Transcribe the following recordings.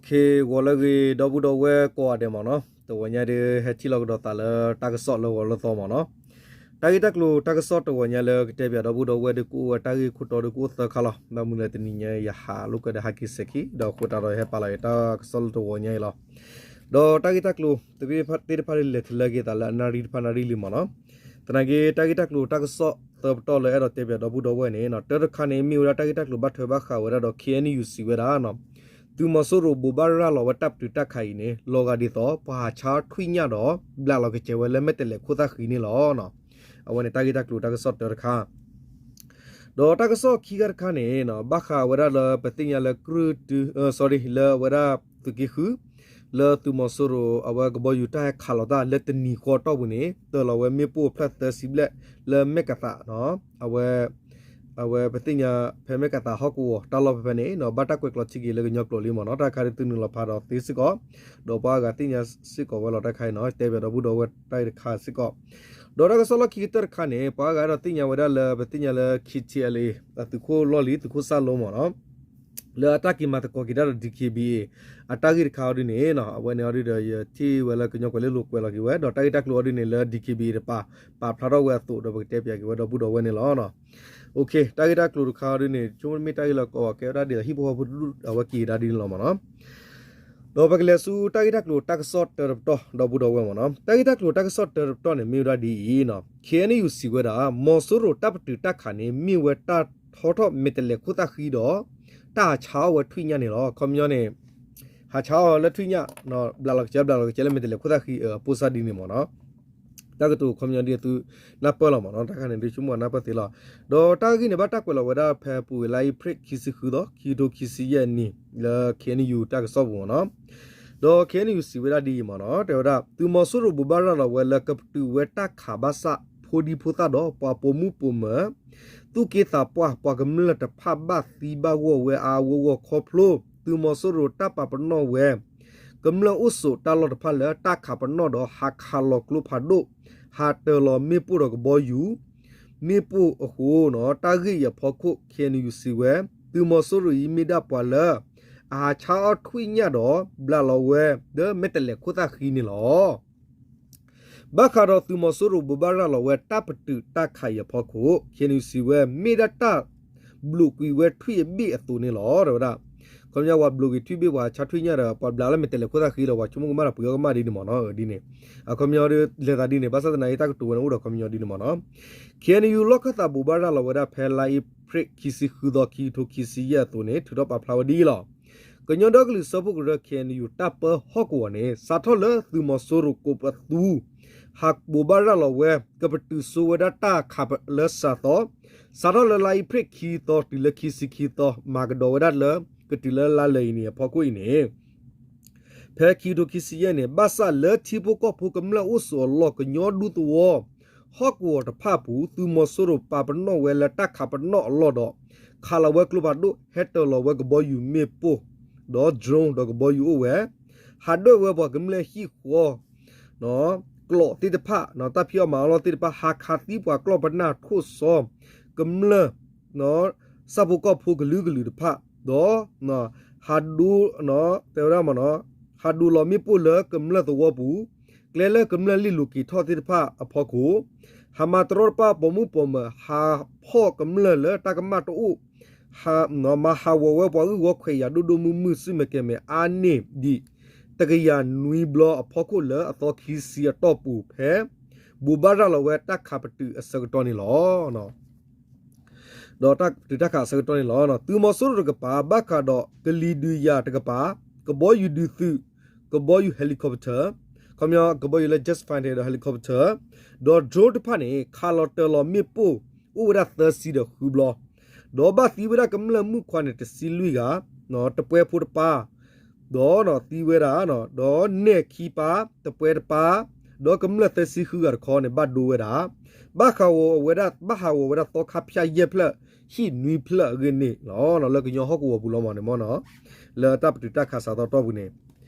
ဂီၤလၢအဂ့ၤ ဒီပုၢ်ဒီဝဲၢ်ကိးဂၤဒဲးမ့ၢ်နီၤ, တဂီၤညါဒီး ဟဲထံၣ်လိာ်ကဒီးသးလၢတၢ်ကစီၣ်လၢဂီၤလၢသီမ့ၢ်နီၤ. တၢ်ဂ့ၢ်တၢ်ကျိၤတၢ်ကစီၣ်တဂီၤညါလၢကတဲပၠးဒီပုၢ်ဒီဝဲၢ်ဒီး ကအိၣ်ဝဲတၢ်ဂ့ၢ်ခိၣ်တီဒီးကအိၣ်သၢခါလီၤ. ဘၣ်မနုၤလဲၣ်တနံၤညါ ယဟးလိာ်ကွဲဒီးဟဲက့ၤစဲးခံ ဒီးအဃိသတးဒီးဟဲပာ်လီၤက့ၤတၢ်ကစီၣ်လၢတဂီၤညါအံၤလီၤ. ဒီးတၢ်ဂ့ၢ်တၢ်ကျိၤသ့ၣ်တဖၣ်လၢလဲၤထဲလဲက့ၤသးလၢအနၣ်ရံၣ်တဖၣ်နၣ်ရံၣ်လံမ့ၢ်နီၤ. သနာ်က့ တၢ်ဂ့ၢ်တၢ်ကျိၤတၢ်ကစီၣ်သၢပတီၢ်လၢအဲၣ်ဒိးတဲပၠးဒီပုၢ်ဒီဝဲၢ်န့ၣ် တၢတခါန့ၣ် မ့ၢ်ဝဲဒၣ်တၢ်ဂ့ၢ်တၢ်ကျိၤဘၣ်ထွဲဘၣ်ဃးဝဲဒၣ်ဒီး ခ့ၣ်အဲၣ်ယူၣ် စံးဝဲဒၣ် သုးမီၤစိရိၤဘိးဘၣ်ရၤလီၤဝဲတၢ်ပတုာ်တၢ်ခးအံၤန့ၣ် လီၤဂာ်ဒ်သိး ပှၤဟးဆါအီၣ်ထွံၣ်ညၣ်ဒီး ဘျးလီၤကစဲးဝဲလၢမဲာ်တဲးလဲးခိၣ်သၣ်ဃံန့ၣ်လီၤ. အဝဲန့ၣ်တၢ်ဂ့ၢ်တၢ်ကျိၤတၢ်ကစီၣ်တၢတခါ ဒီးတၢ်ကစီၣ်ခံခါတခါန့ၣ် ဘၣ်ဃးဝဲဒၣ်လၢပသ့ၣ်ညါလၢကြုၢ်တု, လၢအဝဲဒၣ်သုးက့ဃု လၢသုးမီၤစိရိၤအဝဲကဘီယူၤတၢ်ဟဲခးလီၤတၢ်လၢတနံၤဃီအတီၢ်ပူၤန့ၣ် တၢၢ်လီၤဝဲမ့ၣ်ပိၢ်အဖျၢၣ်သၢဆံဘျဲၣ် လၢမဲာ်ကသး အဝဲ အဝဲပသ့ၣ်ညါဖဲမဲာ်ကသးဟီၣ်ကဝီၤတၢ်လီၢ်ဖဲဖဲန့ၣ် ဘၣ်တၢ်ကွဲးကျိးထံက့ၤလၢကညီကျိာ်လံမ့ၢ်နီၤ. တၢ်ခါဒုးသုးနုာ်လီၤဖးဒီးသ့စ့ၢ်ကီး ဒီးပှၤအါဂၤသ့ၣ်ညါစ့ၢ်ကီးဝဲလီၤ. တၢ်ခါအံၤနီၤ တဲပၠးဒီပုၢ်ဒီဝဲၢ်တၢ်ဂ့ၢ်တခါစ့ၢ်ကီး ဒီးတၢ်ကစီၣ်လီၢ်ခံကတၢၢ်တခါန့ၣ် ပှၤအါဂၤအဲၣ်ဒိးသ့ၣ်ညါဝဲဒၣ်လၢ ပသ့ၣ်ညါလၢ ခ့ၣ်ထံၣ်အဲလ်အ့ အသုးခိၣ်လီၢ်လံၤ သုးခိၣ်စၢ်လိမ့ၢ်နီၤ လၢအတၢ်က့ၤမၤသကိးက့ၤတၢ်ဒီး ဒံၣ်ခ့ၣ်ဘံၣ်အ့ အတၢ်ဂ့ၢ်တခါအီၤဒ်န့ၣ် အဝဲန့ၣ်အီၤဒ်ဒီး ယထံၣ်ဝဲလၢကညီကွဲးလ့လိာ်ကွဲးလီၤက့ၤဝဲ ဒီးတၢ်ဂ့ၢ်တၢ်ကျိၤအီၤဒ်န့ၣ် လၢ ဒံၣ်ခ့ၣ်ဘံၣ်အ့ တပၤ ပာ်ဖျါထီၣ်ဝဲအသိး ဒီးပကတဲပၠးက့ၤဝဲဒီပုၢ်ဒီဝဲၢ်န့ၣ်လီၤ. တၢ်ဂ့ၢ်တၢ်ကျိၤတခါအီၤဒ်န့ၣ် ဆိကမိၣ်တမ့ၢ်တၢ်ဂ့ၢ်လၢကီးဘၣ် ကဲဝဲဒၣ်ဒ်သိးဟံၣ်ဖိဃီဖိဒူၣ်ဒူၣ် အဝဲက့ၤကဒါဒ်န့ၣ်လီၤမ့ၢ်နီၤ. ဒီးပကလဲၤဆူတၢ်ဂ့ၢ်တၢ်ကျိၤတၢ်ကစီၣ်တၢတပတီၢ် ဒီပုၢ်ဒီဝဲၢ်မ့ၢ်နီၤ. တၢ်ဂ့ၢ်တၢ်ကျိၤတၢ်ကစီၣ်တၢတပတီၢ်န့ၣ် မ့ၢ်ဝဲဒၣ်ဒ်အံၤနီၤ ခ့ၣ်အဲၣ်ယူၣ် စံးဝဲဒၣ် မီၤစိရိၤတၢ်ပတုာ်တၢ်ခးန့ၣ် မ့ၢ်ဝဲတၢ်ထီထီၣ်မဲာ်တဲးလဲးခိၣ်သၣ်ဃံဒီး တၢ်ဟးဆါအီၣ်ဝဲထွံၣ်ညၣ်န့ၣ်လီၤ. ခီပညီန့ၣ် ဟးဆါအီၣ်လၢထွံၣ်ညၣ် ဘျးလီၤကစဲး ဘျးလီၤကစဲးလၢမဲာ်တဲးလဲးခိၣ်သၣ်ဃံအပိၢ်စၢ်ဒ်န့ၣ်မ့ၢ်နီၤ. တၢ်ကတိၤခီပညီဒ်အသုနၢ်ပၢၢ်လီၤမ့ၢ်နီၤ, တၢ်ခါန့ၣ် ဒုးဆိကမိၣ်အနၢ်ပၢၢ်သ့လီၤ. ဒီးတၢ်ဂ့ၢ်န့ၣ် ဘၣ်တၢ်ကွဲးလီၤဝဲဒၣ်ဖဲပူၤကွံာ်လါအ့ဖြ့ၣ်ခံဆံဃုသီ ခံကထိခံဆံယဲၢ်နံၣ် လၢ ခ့ၣ်အဲၣ်ယူၣ် တၢ်ကစီၣ်ပူၤမ့ၢ်နီၤ. ဒီး ခ့ၣ်အဲၣ်ယူၣ် စံးဝဲဒၣ်ဒ်အံၤမ့ၢ်နီၤ, တဲဝဲဒၣ် သုးမီၤစိရိၤဘိးဘၣ်ရၤလီၤဝဲလၢကပတုာ်ဝဲတၢ်ခးဘၣ်ဆၣ် ဖိဒံဖိသၣ်ဒီးပှၤပိာ်မုၣ်ပိာ်မၢၤ သူၣ်က့သးပှၢ် ပှၤကမျၢၢ်တဖၣ်ဘၣ်သံဘၣ်ဂီၢ်ဝဲအါအါဂီၢ်ဂီၢ်ခီဖျိ သုးမီၤစိရိၤတၢ်ပာ်ပနီၣ်ဝဲ ကမျၢၢ်အိၣ်ဆိးတၢ်လီၢ်တဖၣ်လၢတၢ်ခးပနီၣ်ဒီးဟးခးလီၤကျိဖးဒိၣ် ဟးတၢၢ်လီၤမ့ၣ်ပိၢ်ဒီးကဘီယူၤ မ့ၣ်ပိၢ်အဃိနီၤ တၢ်ဂ့ၢ်အံၤအဖီခိၣ် ခ့ၣ်အဲၣ်ယူၣ် စံးဝဲ သုးမီၤစိရိၤအံၤမ့ၢ်ဒၣ်ပှၤလၢ အဟးဆါအီၣ်ထွံၣ်ညၣ်ဒီး ဘျးလီၤဝဲ လၢမဲာ်တဲးလဲးခိၣ်သၣ်ဃံန့ၣ်လီၤ. ဘၣ်ဃးဒီးသုးမီၤစိရိၤဘိးဘၣ်ရၤလီၤဝဲတၢ်ပတုာ်တၢ်ခးအံၤအဖီခိၣ် ခ့ၣ်အဲၣ်ယူၣ် စံးဝဲ မ့ၢ်ဒၣ်တၢ်ဘျုးကွံာ်ဝဲထွံၣ်အဘ့ၣ်အသိးန့ၣ်လီၤ တဲဝဲဒၣ်. ခီပညီ ပှၤဘျုးကွံာ်ထွံၣ်ဘ့ၣ် ပှၤဆါထွံၣ်ညၣ်ဒီး ပှၤဘျးလၢမဲာ်တဲးလဲးခိၣ်သၣ်ဃံဒီး ပှၤဆိကမိၣ်ကမၣ်ဒီးပှ့ၤအီၣ်ကမၣ်ဒ်န့ၣ်မ့ၢ်နီၤ ဒ်န့ၣ်. အခီပညီ လဲၤသးဒ်န့ၣ် ဘၣ်ဆၣ်သနာ်က့ တၢ်ကတိၤဝဲန့ၣ်အိၣ်ဒီးခီပညီဒ်န့ၣ်မ့ၢ်နီၤ. ခ့ၣ်အဲၣ်ယူၣ် လီၢ်ခၢၣ်သးဘိးဘၣ်ရၤလီၤဝဲဒၣ်ဖဲလါအ့ဖြ့ၣ်ခံဆံဃုသီ ခံကထိခံဆံယဲၢ်အသိးန့ၣ် ထုးထီၣ်ပာ်ဖျါဝဲဒ်အံၤလီၤ. ကညီဒီကလုာ်စၢဖှိၣ်ကရၢ ခ့ၣ်အဲၣ်ယူၣ် တၢ်ပၢဟီၣ်ကဝီၤန့ၣ် စးထီၣ်လၢသုးမီၤစိရိၤကိးပသူ ဟးဘိးဘၣ်ရၤလီၤဝဲ ကပတုာ်စိဝဲဒၣ်တၢ်ခးလၢစှၤသီ စးထီၣ်လၢလါအ့ဖြ့ၣ်ခံသီတုၤလၢခံဆံခံသီ မၤကဒီးဝဲဒၣ်လၢ ကတုၤလၢလါလဲၤအံၤန့ၣ်အဖီခိၣ်အံၤန့ၣ် ဖဲခံကထိခံဆံယဲၢ်န့ၣ် ဘၣ်ဆၣ်လၢထံဖိကီၢ်ဖိကမျၢၢ်အိၣ်ဆိးအလီၢ် ကညီဒူသဝီ ဟီၣ်ကဝီၤတဖၣ်အပူၤ သုးမီၤစိရိၤပာ်ပနီၣ်ဝဲလၢတၢ်ခးပနီၣ်အလီၢ်ဒီး ခးလီၤဝဲကျိဖးဒိၣ် ဟဲတၢၢ်လီၤဝဲကဘီယူၤမ့ၣ်ပိၢ် ဒီး drone ဒီးကဘီယူၤအိၣ်ဝဲ ဟးဒွဲၣ်ဝဲပှၤကမျၢၢ်ဟံၣ်ဃီ ကျိးသ့ၣ်တဖၣ် တၢ်ဖံးအီၣ်မၤအီၣ်လီၢ်သ့ၣ်တဖၣ် ဟးခးသံပှၤကျီၢ်ပနၢ်ထိၣ်စီ ကမျၢၢ် ဆၣ်ဖိကီၢ်ဖိကလုာ်ကလုာ်တဖၣ် ဒီး ဟးဒိ တဲဝဲဒၣ်မ့ၢ်နီၤ ဟးဒိလီၤမ့ၣ်ပိၢ်လၢကမျၢၢ်သဝီပူၤ ကျဲလၢကမျၢၢ်လ့ၣ်လိၤက့ၤထီၣ်သ့ၣ်တဖၣ်အဖီခိၣ် ဟးမၤတရီတပါပိာ်မုၣ်ပိာ်မၢၤ ဟးဖီၣ်ကမျၢၢ်လၢတၢ်ကမၣ်တအိၣ် မၤဟးဂီၤဝဲပှၤဂုၢ်ဂီၢ်ခွဲးယာ်ဒိၣ်ဒိၣ်မုၢ်မုၢ် စုမ့ၢ်ကဲမ့ၢ်အါန့ၢ်ဒံး တကယၤနွံဘျီအဖီခိၣ်လၢအသီခံဆံအတီၢ်ပူၤဖဲ ဘိးဘၣ်ရၤလီၤဝဲတၢ်ခးပတုာ်အဆၢကတီၢ်န့ၣ်လီၤ. ဒီးတၢ်ပတုာ်တၢ်ခးအဆၢကတီၢ်န့ၣ်လီၤ. သုးမီၤစိရိၤတကပၤ ဘၣ်ဃးဒီးကလံၤဒုးယၤတကပၤ ကဘီယူၤဒုးသုး ကဘီယူၤ helicopter ခီပညီ ကဘီယူၤလၢ jet fighter ဒီး helicopter ဒီး drone တဖၣ်န့ၣ် ခးလီၤတၢၢ်လီၤမ့ၣ်ပိၢ် အိၣ်ဝဲဒၣ်သၢဆံဒီးဃုဘျီ ဒီးဘၣ်သံဝဲဒၣ်ကမျၢၢ်မုၣ်ခွါန့ၣ် တဆံလွံၢ်ဂၤ တပှဲၤဖိတပါ ဒီးသံဝဲဒၣ် ဒီးနဲၣ်ခံပါ တပှဲၤတပါ ဒီးကမျၢၢ်သၢဆံဃုဂၤတခီန့ၣ် ဘၣ်ဒိဝဲဒၣ် ဘၣ်ဟးဂီၤဝဲဒၣ် ဘၣ်ဟးဂီၤဝဲဒၣ်သီခါဖၠၣ်ယဲၢ်ဖျၢၣ် ဟံၣ်နွံဖျၢၣ်အဂ့ၢ်န့ၣ်လီၤ. လၢကညီဟီၣ်ကဝီၤပူၤလီၤမ့ၢ်န့ၣ်မ့ၢ်နီၤ လၢတၢ်ပတုာ်တၢ်ခးစးသီတီၢ်ပူၤန့ၣ် ခီ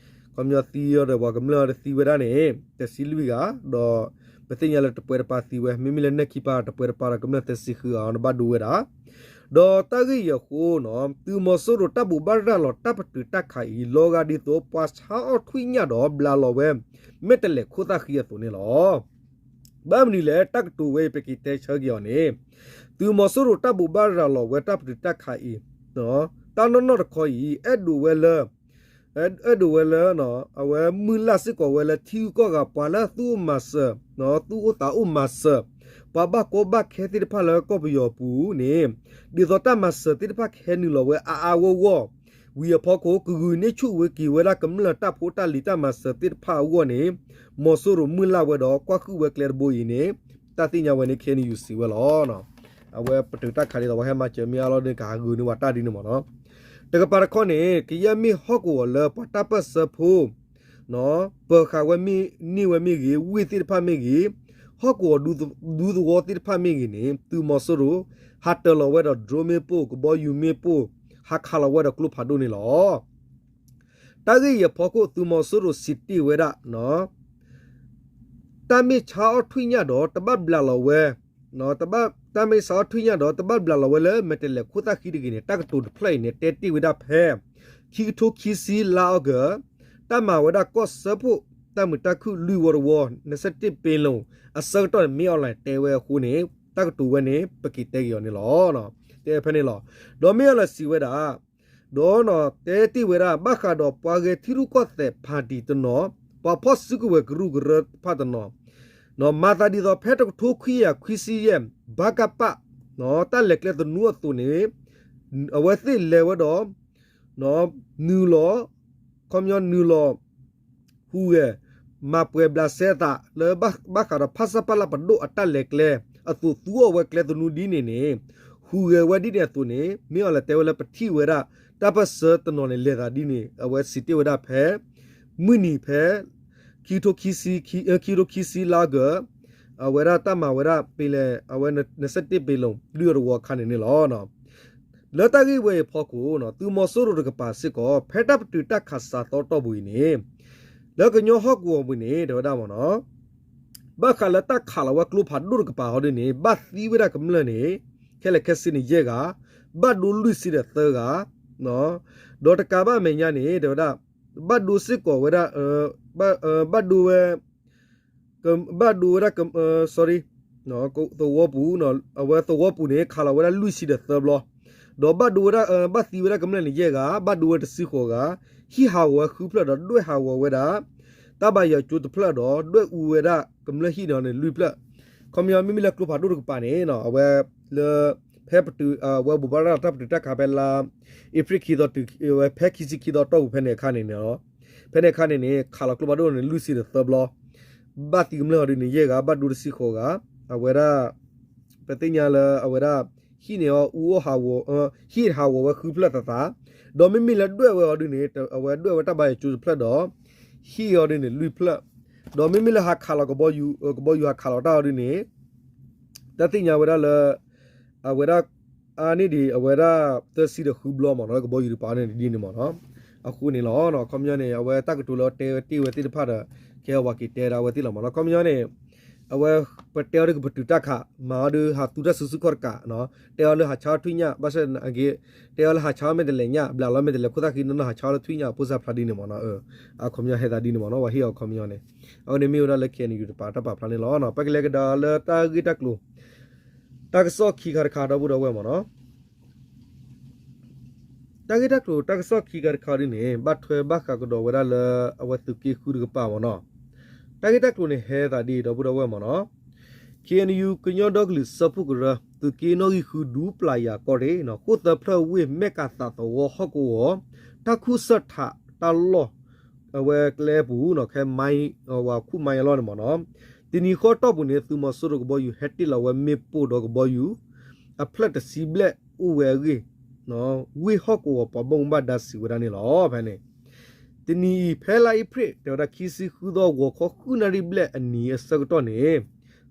ပညီသံအီၤဒီးပှၤကမျၢၢ်တသံဝဲဒၣ်န့ၣ် တဆံလွံၢ်ဂၤ ဒီးပသ့ၣ်ညါလၢတပှဲၤတပါသံဝဲ မ့မ့ၢ်လၢနဲၣ်ခံပါတပှဲၤတပါဒီးကမျၢၢ်သၢဆံဃုဂၤန့ၣ် ဘၣ်ဒိဝဲဒၣ် ဒီးတၢ်ဂ့ၢ်အံၤအဃိန့ၣ် သုးမီၤစိရိၤတၢ်ဘိးဘၣ်ရၤလီၤတၢ်ပတုာ်တၢ်ခးအံၤ လီၤဂာ်ဒ်သိးပှၤဆါအီၣ်ထွံၣ်ညၣ်ဒီးဘျးလီၤဝဲ မဲၢ်တဲးလဲးခိၣ်သၣ်ဃံအသိးန့ၣ်လီၤ. ဘၣ်မနုၤလဲၣ် တၢ်ကတိၤဝဲအံၤ ပက့ၤတဲဆၢက့ၤအီၤန့ၣ် သုးမီၤစိရိၤတၢ်ဘိးဘၣ်ရၤလီၤဝဲတၢ်ပတုာ်တၢ်ခးအံၤ တၢ်နီၢ်နီၢ်တခီအံၤ အဲၣ်ဒိးဝဲလၢ အဲၣ်ဒိးဝဲလၢ အဝဲမုၢ်လၢ်စ့ၢ်ကီးဝဲလၢထံဂုၤကီၢ်ဂၤ ပှၤလၢသူၣ်အိၣ်မၤစၢၤ သူၣ်အိၣ်သးအိၣ်မၤစၢၤ ပှၤဘၣ်ကီဘၣ်ခဲသ့ၣ်တဖၣ်လၢကီၢ်ပယီၤပူၤန့ၣ် ဒ်သိးတၢ်မၤစၢၤသ့ၣ်တဖၣ်ကဟဲနုာ်လီၤဝဲအါအါဂီၢ်ဂီၢ် ဝံၤအဖီခိၣ် ကဂုာ်န့ၢ်ဆူၣ်ဝဲက့ၤဝဲဒၣ်ကမျၢၢ်တၢ်ဖိတၢ်လံၤတၢ်မၤစၢၤသ့ၣ်တဖၣ်အဂီၢ်န့ၣ် မီၤစိရိၤမုၢ်လၢ်ဝဲဒီးကွၢ်ဃုာ်ဝဲကျဲတဘိအံၤန့ၣ် တၢ်သ့ၣ်ညါဝဲန့ၣ် ခဲအံၤယုၢ်စံးဝဲလီၤ. အဝဲပတုာ်တၢ်ခးဒ်သိး ပှၤဟဲမၤစၢၤမ့ၢ်အါလီၤဒီး ကဟးဂုာ်န့ၢ်ဝဲတၢ်ဒ်န့ၣ်မ့ၢ်နီၤ. တကပၤတခီန့ၣ် ကယဲၢ်မ့ၢ်ဟီၣ်ကဝီၤလၢပှၤတၢ်ပၢၢ်ဆၢဖိ ပၢၤဃာ်ဝဲမ့ၢ်န့ၢ်ဝဲမ့ၢ်ဂ့ၤ, ဝ့ၢ်သ့ၣ်တဖၣ်မ့ၢ်ဂ့ၤ, ဟီၣ်ကဝီၤဒူသဝီသ့ၣ်တဖၣ်မ့ၢ်ဂ့ၤန့ၣ် သုးမီၤစိရိၤ ဟးတၢၤလီၤဝဲဒီး drone မ့ၣ်ပိၢ် ကဘီယူၤမ့ၣ်ပိၢ် ဟးခးလီၤဝဲဒီးကျိဖးဒိၣ်န့ၣ်လီၤ. တၢ်ဂ့ၢ်အံၤအဖီခိၣ် သုးမီၤစိရိၤစံးတ့ၢ်ဝဲဒၣ် တၢ်မ့ၢ်ဆါအီၣ်ထွံၣ်ညၣ်ဒီး တဘၣ်ဘျးလီၤဝဲ တၢ်မ့ၢ်ဆါအီၣ်ထွံၣ်ညၣ်ဒီး တဘၣ်ဘျးလီၤဝဲလၢ မဲၢ်တဲးလဲးခိၣ်သၣ်ဃံတဂ့ၤန့ၣ် တၢ်ကတိၤတဖျၢၣ်အံၤန့ၣ် တဲတ့ၢ်ဝဲဒၣ်ဖဲ ခံကထိခံဆံလါအီကူး တၢ်မၤဝဲဒၣ်ကီၢ်စၢဖှိၣ် တၢ်မုာ်တၢ်ခုၣ်လွံၢ်ဝီတဝီ နဆၢတ့ၢ်ပ့ၤလိာ် အဆၢကတီၢ်န့ၣ် မ့ၢ်အီၣ်လဲၣ်တဲဝဲအဃိန့ၣ် တၢ်ကတိၤဝဲန့ၣ် ပက့ၤတဲက့ၤအီၤန့ၣ်လီၤ. တဲဖဲန့ၣ်လီၤ. ဒီးမ့ၢ်အီၣ်လဲၣ်စံးဝဲဒၣ် ဒီးတဲတ့ၢ်ဝဲဒၣ် ဘၣ်ဃးဒီးပှၤဂဲၤထံရူၢ်ကီၢ်သဲးဖါတံၣ်တနီၤ, ပှၤဖီၣ်စုကဝဲၤကရူၢ်ကရၢတဖၣ်တနီၤ, မၤသးဒ်သိးဖဲတကထိခွံကယၤခွံဆံယဲၢ် ဘၣ်ကပၣ် တၢ်လဲၤကျဲသနူအသိးန့ၣ် အဝဲသ့ၣ်လဲၤဝဲဒီး နုာ်လီၤ ခီပညီနုာ်လီၤ ဟူးဂဲၤ မၤပှဲၤဘျးစဲအသးလၢ ဘၣ်ဃးဒီး ဖဆပလ ပဒိၣ်အတၢ်လဲၤကျဲ အသိးသူအီၤဝဲကျဲသနူဒ်န့ၣ်န့ၣ် ဟူးဂဲၤဝဲဒ်န့ၣ်အသိးန့ၣ် မ့ၢ်အီၤလဲၣ်တဲဝဲလၢပထံၣ်ဝဲဒၣ် တၢ်ပၢၢ်ဆၢတနီၤန့ၣ် လဲၤသးဒ်န့ၣ် အဝဲစံးတ့ၢ်ဝဲဒၣ်ဖဲ မုၢ်နံၤဖဲ ခံကထိခံဆံ ခံကထိခံဆံလါအီကူး အဝဲဒၣ်တၢ်မၤဝဲဒၣ် ပ့ၤလဲၣ် အဝဲနဆၢတ့ၢ်ပ့ၤလိာ် လွံၢ်ဝီတဝီအခါန့ၣ်န့ၣ်လီၤ. လၢတၢ်ဂ့ၢ်ဝဲအံၤအဖီခိၣ် သုးမီၤစိရိၤတကပၤစ့ၢ်ကီး ဖဲတၢ်ပတုာ်တၢ်ခးစးသီတီၢ်ပူၤအံၤန့ၣ် လၢကညီဟီၣ်ကဝီၤပူၤန့ၣ် တဲဝဲဒၣ်မ့ၢ်နီၤ ဘၣ်ဃးလၢတၢ်ခးလီၤဝဲကျိဖးဒိၣ်တကပၤဟီဒ်န့ၣ် ဘၣ်သံဝဲဒၣ်ကမျၢၢ်န့ၣ် ခဲလၢာ်ခဲဆ့န့ၣ်ယဲၢ်ဂၤ, ဘၣ်ဒိလွံၢ်ဆံဒီးသၢဂၤ, ဒီးတကးဘၣ်အမဲာ်ညါန့ၣ် တဲဝဲဒၣ် ဘၣ်ဒိစ့ၢ်ကီးဝဲဒၣ် ဘၣ်ဒိဝဲ ဘၣ်ဒိဝဲဒၣ် sorry သဝီပူၤ အဝဲသဝီပူၤန့ၣ် ခးလီၤဝဲဒၣ်လွံၢ်ဆံဒီးသၢဘျီ, ဒီးဘၣ်ဒိဝဲဒၣ် ဘၣ်သံဝဲဒၣ်ကမျၢၢ်န့ၣ်ယဲၢ်ဂၤ, ဘၣ်ဒိဝဲတဆံဃိးဂၤ, ဟံၣ်ဟးဂီၤဝဲဃုဖျၢၣ်ဒီးဒွဲၣ်ဟးဂီၤဝဲဒၣ် တၢ်ဘါယွၤကၠိတဖျၢၣ်ဒီး ဒွဲၣ်အူဝဲဒၣ်ကမျၢၢ်ဟံၣ်န့ၣ်န့ၣ်လွံၢ်ဖျၢၣ်, ခီပညီမ့မ့ၢ်လၢကျိဖးဒိၣ်တကပၤန့ၣ် အဝဲလၢ ဖဲပတုာ် အဝဲဘိးဘၣ်ရၤလီၤတၢ်ပတုာ်တၢ်ခးဖဲလါ အ့ဖြ့ၣ်ခံသီတုၤ ဝဲဖဲခံဆံခံသီတီၢ်ပူၤဖဲန့ၣ်အခါန့ၣ်န့ၣ်လီၤ, ဖဲန့ၣ်အခါန့ၣ်န့ၣ် ခးလီၤကျိဖးဒိၣ်န့ၣ်လွံၢ်ဆံဒီးသၢဘျီ, ဘၣ်သံကမျၢၢ်ဟီဒ်န့ၣ် ယဲၢ်ဂၤ ဘၣ်ဒိတဆံဃိးဂၤ, အဝဲဒၣ် ပသ့ၣ်ညါလၢအဝဲဒၣ် ဟံၣ်န့ၣ်အူအီၣ်ဟးဂီၤ ဟံၣ်ဟးဂီၤဝဲဃုဖျၢၣ်သးသး, ဒီးမ့မ့ၢ်လၢဒွဲၣ်ဝဲအီၤဒ်န့ၣ် အဝဲဒွဲၣ်ဝဲတၢ်ဘါယွၤကၠိတဖျၢၣ်ဒီး ဟံၣ်အီၤဒ်န့ၣ်လွံၢ်ဖျၢၣ်, ဒီးမ့မ့ၢ်လၢဟးခးလီၤကဘီယူၤ ကဘီယူၤဟးခးလီၤတၢ်အီၤဒ်န့ၣ် တၢ်သ့ၣ်ညါဝဲဒၣ်လၢ အဝဲဒၣ် အါန့ၢ်ဒံး အဝဲဒၣ် သၢဆံဒီးဃုဘျီမ့ၢ်နီၤ ကဘီယူၤတပၤန့ၣ်ဒ်န့ၣ်မ့ၢ်နီၤ, အဃိန့ၣ်လီၤ. ခီပညီန့ၣ် အဝဲတၢ်ကတိၤလၢတဲတ့ၢ်ဝဲသ့ၣ်တဖၣ်ဒီး ခဲအဝဲက့ၤတဲဒၣ်ဝဲသ့ၣ်လီၤမ့ၢ်နီၤ. ခီပညီန့ၣ် အဝဲ ပတဲအီၤဒ်ကပတုာ်တၢ်ခး မၤအီၤဒ်ဟးသူတၢ်စုဆူၣ်ခီၣ်တကး, တဲအီၤလၢဟးဆါအီၣ်ထွံၣ်ညၣ် ဘၣ်ဆၣ် တဲအီၤလၢဟးဆါအီၣ်မဲာ်တဲးလဲးညၣ် ဘျးလီၤမဲာ်တဲးလဲးခိၣ်သၣ်ဃံနီၢ်နီၢ် ဟးဆါအီၣ်လၢထွံၣ်ညၣ် ပိၢ်စၢ်ဖျါဒ်န့ၣ်မ့ၢ်နီၤ, အခီပညီဟဲသးဒ်န့ၣ်မ့ၢ်နီၤ ပှၤဟ့ၣ်အီၤခီပညီန့ၣ်, အဝဲန့ၣ်မ့ၢ်ဝဲဒၣ်လၢ ခဲအံၤယူၤ တပၤတၢ်ပာ်ဖျါန့ၣ်လီၤ. ပကလဲၤကဒါလၢတၢ်ဂ့ၢ်တၢ်ကျိၤ တၢ်ကစီၣ်ခံခါတခါ ဒီပုၢ်ဒီဝဲၢ်မ့ၢ်နီၤ. တၢ်ဂ့ၢ်တၢ်ကျိၤတၢ်ကစီၣ်ခံခါတခါဒ်န့ၣ် ဘၣ်ထွဲဘၣ်ဃးကဒီးဝဲဒၣ်လၢ အဝဲသုးက့ဃုတကပၤမ့ၢ်နီၤ. တၢ်ဂ့ၢ်တၢ်ကျိၤန့ၣ်ဟဲသးဒ်အံၤ ဒီပုၢ်ဒီဝဲၢ်မ့ၢ်နီၤ. ခ့ၣ်အဲၣ်ယူၣ် ကညီဒီကလုာ်စၢဖှိၣ်ကရၢ သုးက့နီၣ်ဂံၢ်ဃု ဒူပျၢ်ယၤကီၢ်ရ့ၣ် ဃိၣ်သၢဖျၢၣ်ဝ့ၢ် မဲၣ်ကးသးသဝီဟီၣ်ကဝီၤ တၢ်ခူၣ်စၢၢ်ထးတၢ်လီၢ် အဝဲကျဲပူၤ ခဲ ဝၤခူၣ်မါယလီၢ်န့ၣ်မ့ၢ်နီၤ. တနံၤဃီတီၢ်ပူၤန့ၣ် သုးမီၤစိရိၤကဘီယူၤဟဲတ့ၢ်လီၤဝဲမ့ၣ်ပိၢ်ဒီးကဘီယူၤ အဖျၢၣ်တဆံဘျဲၣ်အိၣ်ဝဲအဂ့ၢ် ဝ့ၢ်ဟီၣ်ကဝီၤပှၤဘၣ်မူဘၣ်ဒါစံးဝဲဒၣ်န့ၣ်လီၤ. ဖဲန့ၣ် တနံၤအံၤ ဖဲလါအ့ဖြ့ၣ် တဲဝဲဒၣ်ခံဆံဃုသီ ဂီၤခီဃုနၣ်ရံၣ်ဘျဲၣ်အနံၤအဆၢကတီၢ်န့ၣ်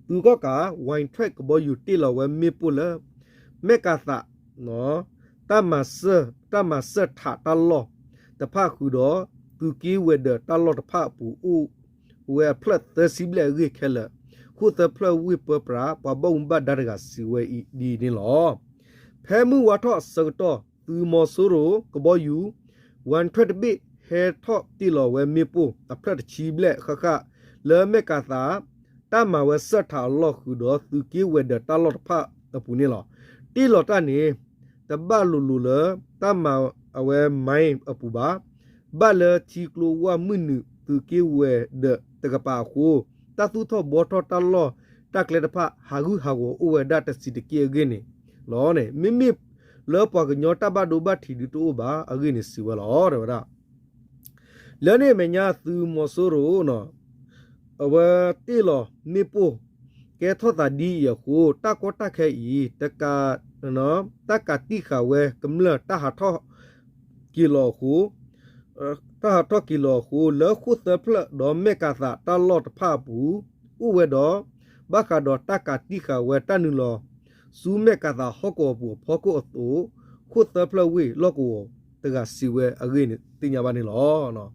သုးကီၣ်ကး ဝဲၢ်ထြဲၣ် ကဘီယူၤတ့ၢ်လီၤဝဲမ့ၣ်ပိၢ်လၢ မဲၣ်ကးသး တၢ်မၤစၢၢ် တၢ်မၤစၢၢ်ထးတၢ်လီၢ်တဖၣ်ဃုာ်ဒီး သုးက့ဝဲၤဒၢးတၢ်လီၢ်တဖၣ်အပူၤအိၣ်ဝဲအဖျၢၣ်သၢဆံဘျဲၣ်အဂ့ၢ်ခဲလၢာ် ဃိၣ်သၢဖျၢၣ်ဝ့ၢ်ပၢပြး ပှၤဘၣ်မူဘၣ်ဒါတဂၤစံးဝဲဒ်အံၤန့ၣ်လီၤ. ဖဲမုၢ်ဝါထီၣ်အဆၢကတီၢ် သုးမီၤစိရိၤကဘီယူၤ ဝၣ်ထွဲတဘ့ၣ် ဟဲထီၣ်တ့ၢ်လီၤဝဲမ့ၣ်ပိၢ်အဖျၢၣ်တဆံဘျဲၣ်ဃၣ်ဃၣ် လၢမဲၣ်ကးသး တၢ်မၤဝဲစၢၣ်ထးအလီၢ်ဃုာ်ဒီး သုးက့ဝဲၤဒၢးတၢ်လီၢ်တဖၣ်အပူၤန့ၣ်လီၤ. တ့ၢ်လီၤတၢ်န့ၣ် တဘၣ်လိၤလိၤလၢ တၢ်မၤအဝဲမၤအပူၤဘၣ်. ဘၣ်လၢထံကျိဝၢ်မုၢ်နုာ်သုးက့ဝဲၤဒၢးတကပၤအဃိ တၢ်သူၣ်ထီၣ်ဘှီထီၣ်တၢ်လီၢ်တၢ်ကျဲတဖၣ် ဟးဂူာ်ဟးဂီၤအိၣ်ဝဲဒၣ်တဆံးတက့ၢ်အဂ့ၢ်န့ၣ်လီၤ. မ့မ့ၢ်လၢပှၤကညီတၢ်ဘၣ်ဒိဘၣ်ထံးဒုတအိၣ်ဘၣ်အဂ့ၢ်န့ၣ် စံးဝဲလီၤ တဲဝဲဒၣ်. လၢန့ၣ်အမဲာ်ညါသုးမီၤစိရိၤ အဝဲတ့ၢ်လီၤမ့ၣ်ပိၢ် ကဲထီၣ်သးဒ်အံၤအဃိ တၢ်ကီတၢ်ခဲအံၤ တကးတံာ်ဃာ်ဝဲကမျၢၢ်တၢ်ဟးထီၣ်က့ၤလီၤအဃိ တၢ်ဟးထီၣ်က့ၤလီၤအဃိ လၢဃိၣ်သၢဖျၢၣ်ဒီးမဲၣ်ကးသးတၢ်လီၢ်တဖၣ်အပူၤ အိၣ်ဝဲဒီး ဘၣ်ဃးဒီးတၢ်ကးတံာ်ဃာ်ဝဲတၢ်နုာ်လီၤ ဆူမဲၣ်ကးသးဟီၣ်ကဝီၤပူၤအဖီခိၣ်အသိး ဃိၣ်သၢဖျၢၣ်ဝ့ၢ်လီၢ်ကဝီၤတဂၤစံးဝဲအဂ့ၢ်န့ၣ် သ့ၣ်ညါဘၣ်န့ၣ်လီၤ.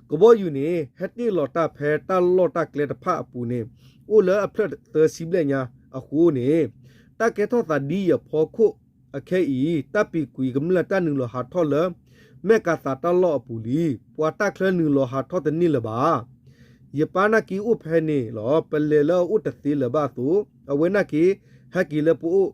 ကဘီယူၤန့ၣ် ဟဲတ့ၢ်လီၤတၢ်ဖဲတၢ်လီၢ်တၢ်ကျဲတဖၣ်အပူၤန့ၣ် အိၣ်လၢအဖျၢၣ်သၢဆံဘျဲၣ်ညါအဃိန့ၣ် တၢ်ကဲထီၣ်သးဒ်အံၤအဖီခိၣ်အခဲအံၤ တၢ်ပံၤကွံာ်ကမျၢၢ်တၢ်နုာ်လီၤဟးထီၣ်လၢ မဲၣ်ကးသးတၢ်လီၢ်အပူၤလံ. ပှၤတၢ်ချၢနုာ်လီၤဟးထီၣ်တန့ၢ်လၢၤဘၣ်. ယပၢ်နာ်က့အိၣ်ဖဲန့ၣ်လီၤ. ပလဲၤလၢအအိၣ်တသ့လၢၤဘၣ်အသိး အဝဲနာ်က့ ဟဲက့ၤလၢပအိၣ်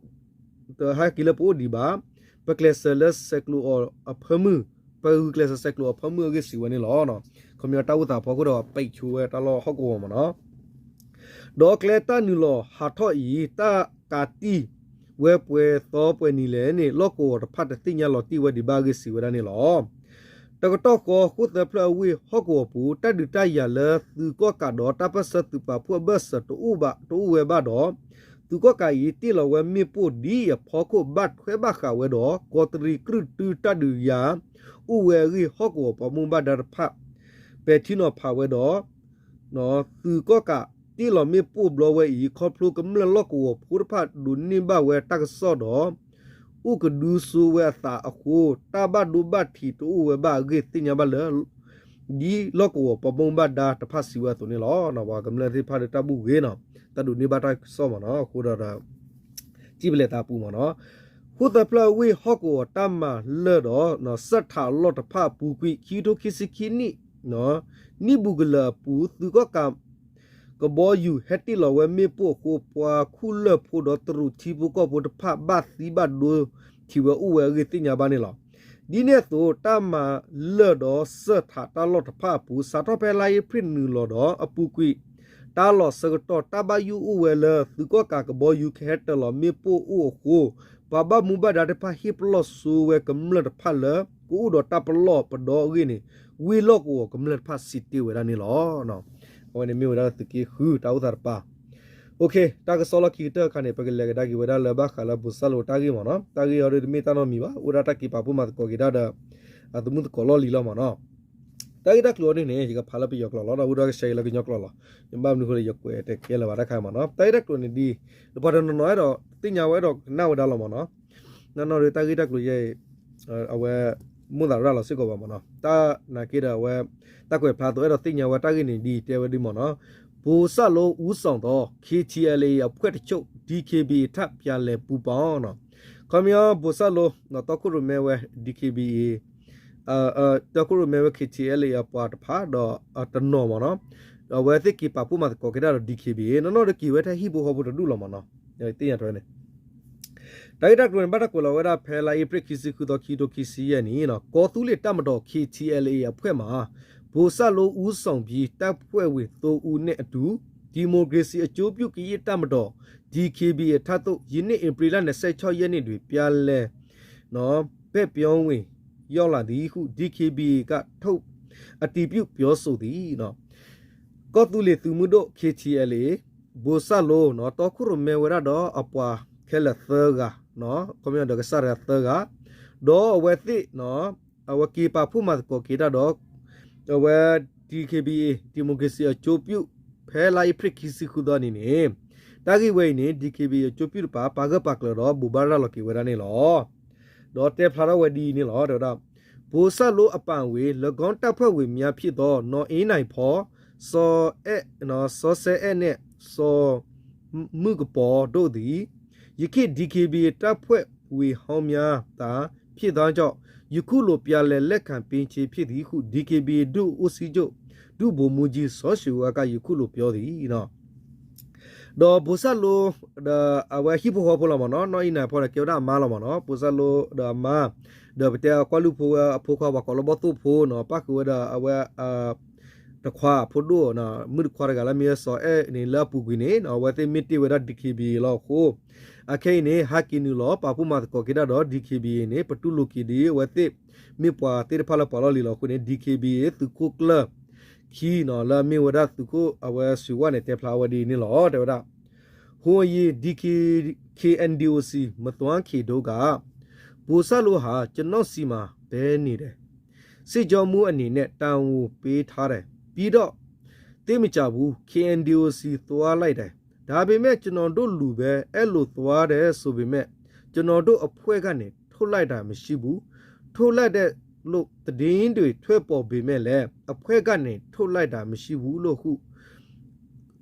ဟဲက့ၤလၢပအိၣ်ဒံးဘၣ်. ပကျဲးစၢးလၢဆဲးကျိးအီၤအဖၢမုၢ်, ပဂုာ်ကျဲးစၢးဆဲးကျိးအဖၢမုၢ်အဂ့ၢ်စံးဝဲန့ၣ်လီၤ. ခီပညီတၢ်အိၣ်သးအဖီခိၣ်ဒီး ပံးဆိဝဲတၢ်လီၢ်ဟီၣ်ကဝီၤမ့ၢ်နီၤ. ဒီးကျဲတၢ်နုာ်လီၤဟးထီၣ်အံၤ တၢ်ကးတံၢ်ဝဲပှဲၤသီပှဲၤနံၤလဲၣ်န့ၣ် လီၢ်ကဝီၤတဖၣ်တသ့ၣ်ညါလီၤတံၢ်ဝဲဒံးဘၣ်အဂ့ၢ်စံးဝဲဒၣ်န့ၣ်လီၤ. တကတီၢ်ဃီ ဃိၣ်သၢဖျၢၣ်အဝ့ၢ်ဟီၣ်ကဝီၤပူၤ တၢ်ဒုးတၢ်ယၤလၢသုးကီၣ်ကးဒီးတၢ်ပၢၢ်ဆၢသုးပာ်ဖှိၣ်အဘၢၣ်စၢၤတအိၣ်ဘၣ် တအိၣ်ဝဲဘၣ်ဒီး သုးကီၣ်ကးအံၤတ့ၢ်လီၤဝဲမ့ၣ်ပိၢ်ဒ်အံၤအဖီခိၣ် ဘၣ်ထွဲဘၣ်ဃးဝဲဒီး ကီးတရံးကြုၢ်တုတၢ်ဒုးယၤ အိၣ်ဝဲအဂ့ၢ် ဟီၣ်ကဝီၤပှၤဘၣ်မူဘၣ်ဒါတဖၣ် ပဲာ်ထံနီၤဖးဝဲဒီး သုးကီၣ်ကးတ့ၢ်လီၤမ့ၣ်ပိၢ်ဘျီဝဲအံၤ ခီဖျိကမျၢၢ်လီၢ်ကဝီၤဖိတဖၣ်ဒိးန့ၢ်ဘၣ်ဝဲတၢ်ကစီၣ်ဒီး အိၣ်ကဒုစိဝဲအသးအဃိ တၢ်ဘၣ်ဒိဘၣ်ထံးတအိၣ်ဝဲဘၣ်အဂ့ၢ်သ့ၣ်ညါဘၣ်လၢ ဒ်လီၢ်ကဝီၤပှၤဘၣ်မူဘၣ်ဒါတဖၣ်စံးဝဲအသိးန့ၣ်လီၤ. ပှၤကမျၢၢ်သ့ၣ်တဖၣ်ဒီးတၢ်ဘူၣ်ဂ့ၤနီၤ တၢ်ဒိးန့ၢ်ဘၣ်တၢ်ကစီၣ်မ့ၢ်နီၤ အဃိဒီး စံၣ်ပလဲၤသးပူၤမ့ၢ်နီၤ. ဃိၣ်သၢဖျၢၣ်ဝ့ၢ်ဟီၣ်ကဝီၤတၢ်မၤလၢာ်ဒီး စၢၣ်ထးအလီၢ်တဖၣ်အပူၤကွံာ် ခံကထိခံဆံခံနံၣ် နံၣ်ဘူးကလၢၤအပူၤ သုးကီၣ်ကး ကဘီယူၤဟဲတ့ၢ်လီၤဝဲမ့ၣ်ပိၢ်အဃိ ပှၤခူၣ်လၢၢ်ဖိဒီးတရူးထံဖိကီၢ်ဖိတဖၣ် ဘၣ်သံဘၣ်ဒိထံးဝဲအိၣ်ဝဲအဂ့ၢ်သ့ၣ်ညါဘၣ်န့ၣ်လီၤ. ဒ်န့ၣ်အသိး တၢ်မၤလၢာ်ဒီးစၢၣ်ထးတၢ်လီၢ်တဖၣ်အပူၤ စးထီၣ်ဖဲလါအ့ဖြ့ၣ်နုာ်လီၤဒီးအပူၤကွံာ် တၢ်လီၢ်ဆၢကတီၢ် တၢ်ဘၣ်ယိၣ်အိၣ်ဝဲလၢ သုးကီၣ်ကးကဘီယူၤကဟဲတ့ၢ်လီၤမ့ၣ်ပိၢ်အိၣ်အဃိ ပှၤဘၣ်မူဘၣ်ဒါတဖၣ်ဟ့ၣ်ပလီၢ်စိဝဲကမျၢၢ်တဖၣ်လၢ ကအိၣ်ဒီးတၢ်ပလီၢ်ပဒီအဂ့ၢ်န့ၣ် ဝ့ၢ်လီၢ်ကဝီၤကမျၢၢ်တဖၣ်စံးတ့ၢ်ဝဲဒၣ်န့ၣ်လီၤ. အဝဲန့ၣ်မ့ၢ်ဝဲဒၣ်လၢသုးက့ဃုတၢ်အိၣ်သးတပၤ တၢ်ကစီၣ်လီၢ်ခံကတၢၢ်အခါန့ၣ် ပကလဲၤကဒါက့ၤဝဲဒၣ်လၢဘၣ်ဃးလၢဘိၣ်စၣ်လိတၢ်ဂ့ၢ်မ့ၢ်နီၤ. တၢ်ဂ့ၢ်အံၤဒ်တမ့ၢ်တၢ်နီတမံၤဘၣ် အိၣ်ဒၣ်တၢ်က့ၤပာ်ဖှိၣ်မၤသကိးက့ၤတၢ်ဒီး အသမူသကိးလီၢ်လံၤလီၤမ့ၢ်နီၤ. တၢ်ဂ့ၢ်တၢ်ကျိၤအံၤဒ်န့ၣ် ယကဖးလၢပယီၤကျိာ်လီၤ ဒီးဝံၤဒီးကဆဲးက့ၤလၢကညီကျိာ်လီၤ. ယဘၣ်မနုၤအဃိဒီး ယကွဲးတဲကဲလၢၤဘၣ်တၢ်ခါမ့ၢ်နီၤ. တၢ်ဂ့ၢ်တၢ်ကျိၤန့ၣ်ဒ် ပှၤတနီၤနီၤအဲၣ်ဒိးသ့ၣ်ညါဝဲအဲၣ်ဒိးကနၣ်ဝဲဒၣ်လီၤမ့ၢ်နီၤ. နီၢ်နီၢ်ဒီးတၢ်ဂ့ၢ်တၢ်ကျိၤယဲအံၤ အဝဲ မိၣ်သးရၣ်လီၤစ့ၢ်ကီးဘၣ်မ့ၢ်နီၤ. တၢ်နာ်က့ဒီးအဝဲ တၢ်ကွဲးဖျါအသိးအဲၣ်ဒိးသ့ၣ်ညါဝဲတၢ်ဂ့ၢ်န့ၣ်ဒ်တဲဝဲဒ်မ့ၢ်နီၤ. ဘိၣ်စၣ်လိအူစီၣ်ဒီး ခ့ထံအဲလ်အ့ အဖွဲ့တချို့ ဒီး ခ့ဘံဢ့ ထပ်မံပြန်လည်ပူးပေါင်း ခီပညီ ဘိၣ်စၣ်လိ တီခိၣ်ရိၣ်မဲဝဲ ဒီး ခ့ဘံအ့ တီခိၣ်ရိၣ်မဲဝဲ ခ့ထံအဲလ်အ့ အပှၤတဖၣ်ဒီးတနီၤမ့ၢ်နီၤ အဝဲသ့ၣ်က့ၤပာ်ဖှိၣ်မၤသကိးက့ၤတၢ်ဒီး ဒီး ခ့ဘံအ့ နီၢ်နီၢ်ဒီးက့ၤဝဲထဲဟံၣ်ဖိဃီဖိတဒူၣ်လီၤမ့ၢ်နီၤ သ့ၣ်ညါတဝဲန့ၣ် တၢ်ဂ့ၢ်တၢ်ကျိၤန့ၣ် ဘၣ်တၢ်ကွဲးလီၤဝဲဒၣ်ဖဲလါအ့ဖြ့ၣ်ခံဆံဃုသီ ခံကထိခံဆံယဲၢ်နံၣ် ကီၢ်သူလ့ၤတပ်မတော် ခ့ထံအဲလ်အ့ အဖွဲ့မှ ဗိုလ်ချုပ် ဦးဆောင်ပြီး တပ်ဖွဲ့ဝင် သုံးဦးနဲ့အတူ ဒီမိုကရေစီအကျိုးပြုကရင့်တပ်မတော် ဒီး ခ့ဘံအ့ ထံသို့ ယနေ့ ဧပြီလ နှစ်ဆယ့်ခြောက်ရက်နေ့တွင် ပြန်လည် ဘက်ပြောင်းဝင်ရောက်လာသည်ဟု ဒီး ခ့ဘံအ့ က ထုတ် အတည်ပြုပြောဆိုသည် ကီၢ်သူလ့ၤသုးမုၢ်ဒိၣ် ခ့ထံအဲလ်အ့ ဘိၣ်စၣ်လိ တီခိၣ်ရိၣ်မဲဝဲဒၣ်ဒီးအပှၤခဲလၢာ်သၢဂၤ ခီပညီဒီးကစၢ်တဂၤသၢဂၤ ဒီးအဝဲသ့ၣ် အဝဲက့ၤပာ်ဖှိၣ်မၤသကိးက့ၤတၢ်ဒီး အဝဲ ဒီး ခ့ဘံအ့ ဒီမိုကရေစီအကျိုးပြု ဖဲလါအ့ဖြ့ၣ်ခံဆံဃုသီနံၤန့ၣ် တၢ်ဂ့ၢ်ဝဲအံၤန့ၣ် ဒီး ခ့ဘံအ့ အကျိုးပြုတဖၣ် ပာ်ဂၢၢ်ပာ်ကျၢၤဒီး ဘိးဘၣ်ရၤလီၤက့ၤဝဲဒၣ်န့ၣ်လီၤ. ဒီးတဲဖျါထီၣ်ဝဲဒ်အံၤန့ၣ်လီၤ တဲဝဲဒၣ် ဗိုလ်ချုပ် အပါအဝင် ၎င်းတပ်ဖွဲ့ဝင်များဖြစ်သော နီၢ်အ့နၢၣ်ဖီ စီၤအဲၣ် စီၤစဲအဲၣ် နှင့် စီၤမုၢ်ကပီၤ တို့သည် ယခင် ဒီး ခ့ဘံအ့ တပ်ဖွဲ့ ဝေဟင်းများသာ ဖြစ်သောကြောင့် ယခုလို ပြန်လည်လက်ခံပေးခြင်းဖြစ်သည်ဟု ဒီခေတ်ဘီ ဒုအိုးစည်းချုပ် ဒုဗိုလ်မှူးကြီး စီၤရွှေဝါက ယခုလိုပြောသည် ဒီးဘိၣ်စၣ်လိ ဒီးအဝဲဟံၣ်ဖိဃီဖိလီၤမ့ၢ်နီၤ, နီၢ်အံၤနၤဖီဒီးကဲဝဲဒၣ်အမါလီၤမ့ၢ်နီၤ, ဘိၣ်စၣ်လိဒီးအမါ, ဒီးပတဲအကွၢ်လုၢ်ဖိဝဲအဖိခွါပှၤကိးလၢဘီၣ်သိၣ်ဖိနီၤ, ပၣ်ဃုာ်ဝဲဒီးအဝဲ တခွါဖိဒိၣ်, မုၣ်တခွါတဂၤလၢမ့ၢ်ဝဲစီၤအဲၣ်န့ၣ် လၢအပူၤကွံာ်န့ၣ် အဝဲသ့ၣ်မ့ၢ်တ့ၢ်ဝဲဒၣ် ဒီခေတ်ဘီ လီၤအဃိ အခဲအံၤန့ၣ် ဟးက့ၤနုာ်လီၤ ပာ်ဖှိၣ်မၤသကိးက့ၤတၢ်ဒီး ဒီခေတ်ဘီ န့ၣ် ပတူၢ်လိာ်က့ၤဒ်အဝဲသ့ၣ် မ့ၢ်ပှၤသ့ၣ်တဖၣ်လၢပှၤလီၢ်လံၤလီၤအဃိန့ၣ် ဒီခေတ်ဘီ သုးခိၣ်ကျၢၢ်ခံနီၤ လၢအမ့ၢ်ဝဲဒၣ်သုးခိၣ်အဝဲရွှေဝါန့ၣ် တဲဖျါဝဲဒ်အံၤန့ၣ်လီၤ. တဲဝဲဒၣ် ဟိုအရင် ဒီခေတ် ခ့ဢၣ်အၣ်ဒီး မသွမ်းခင်တို့က ဗိုလ်စၣ်လိဟာ ကျွန်တော်ဆီမှာ ဘယ်နေတယ် စစ်ကြောင်းမှူးအနေနဲ့ တာဝန်ပေးထားတယ် ပြီးတော့ သိပ်မကြာဘူး ခ့ဢၣ်အၣ်ဒီး ဆီသွားလိုက်တယ် ဒါပေမဲ့ ကျွန်တော်တို့လူပဲ အဲ့လိုသွားတယ်ဆိုပေမဲ့ ကျွန်တော်တို့အဖွဲ့ကနေ ထုတ်လိုက်တာမရှိဘူး ထုတ်လိုက်တယ်လို့ သတင်းတွေ ထွက်ပေါ်ပေမဲ့လည်း အဖွဲ့ကနေ ထုတ်လိုက်တာမရှိဘူးလို့ ဟု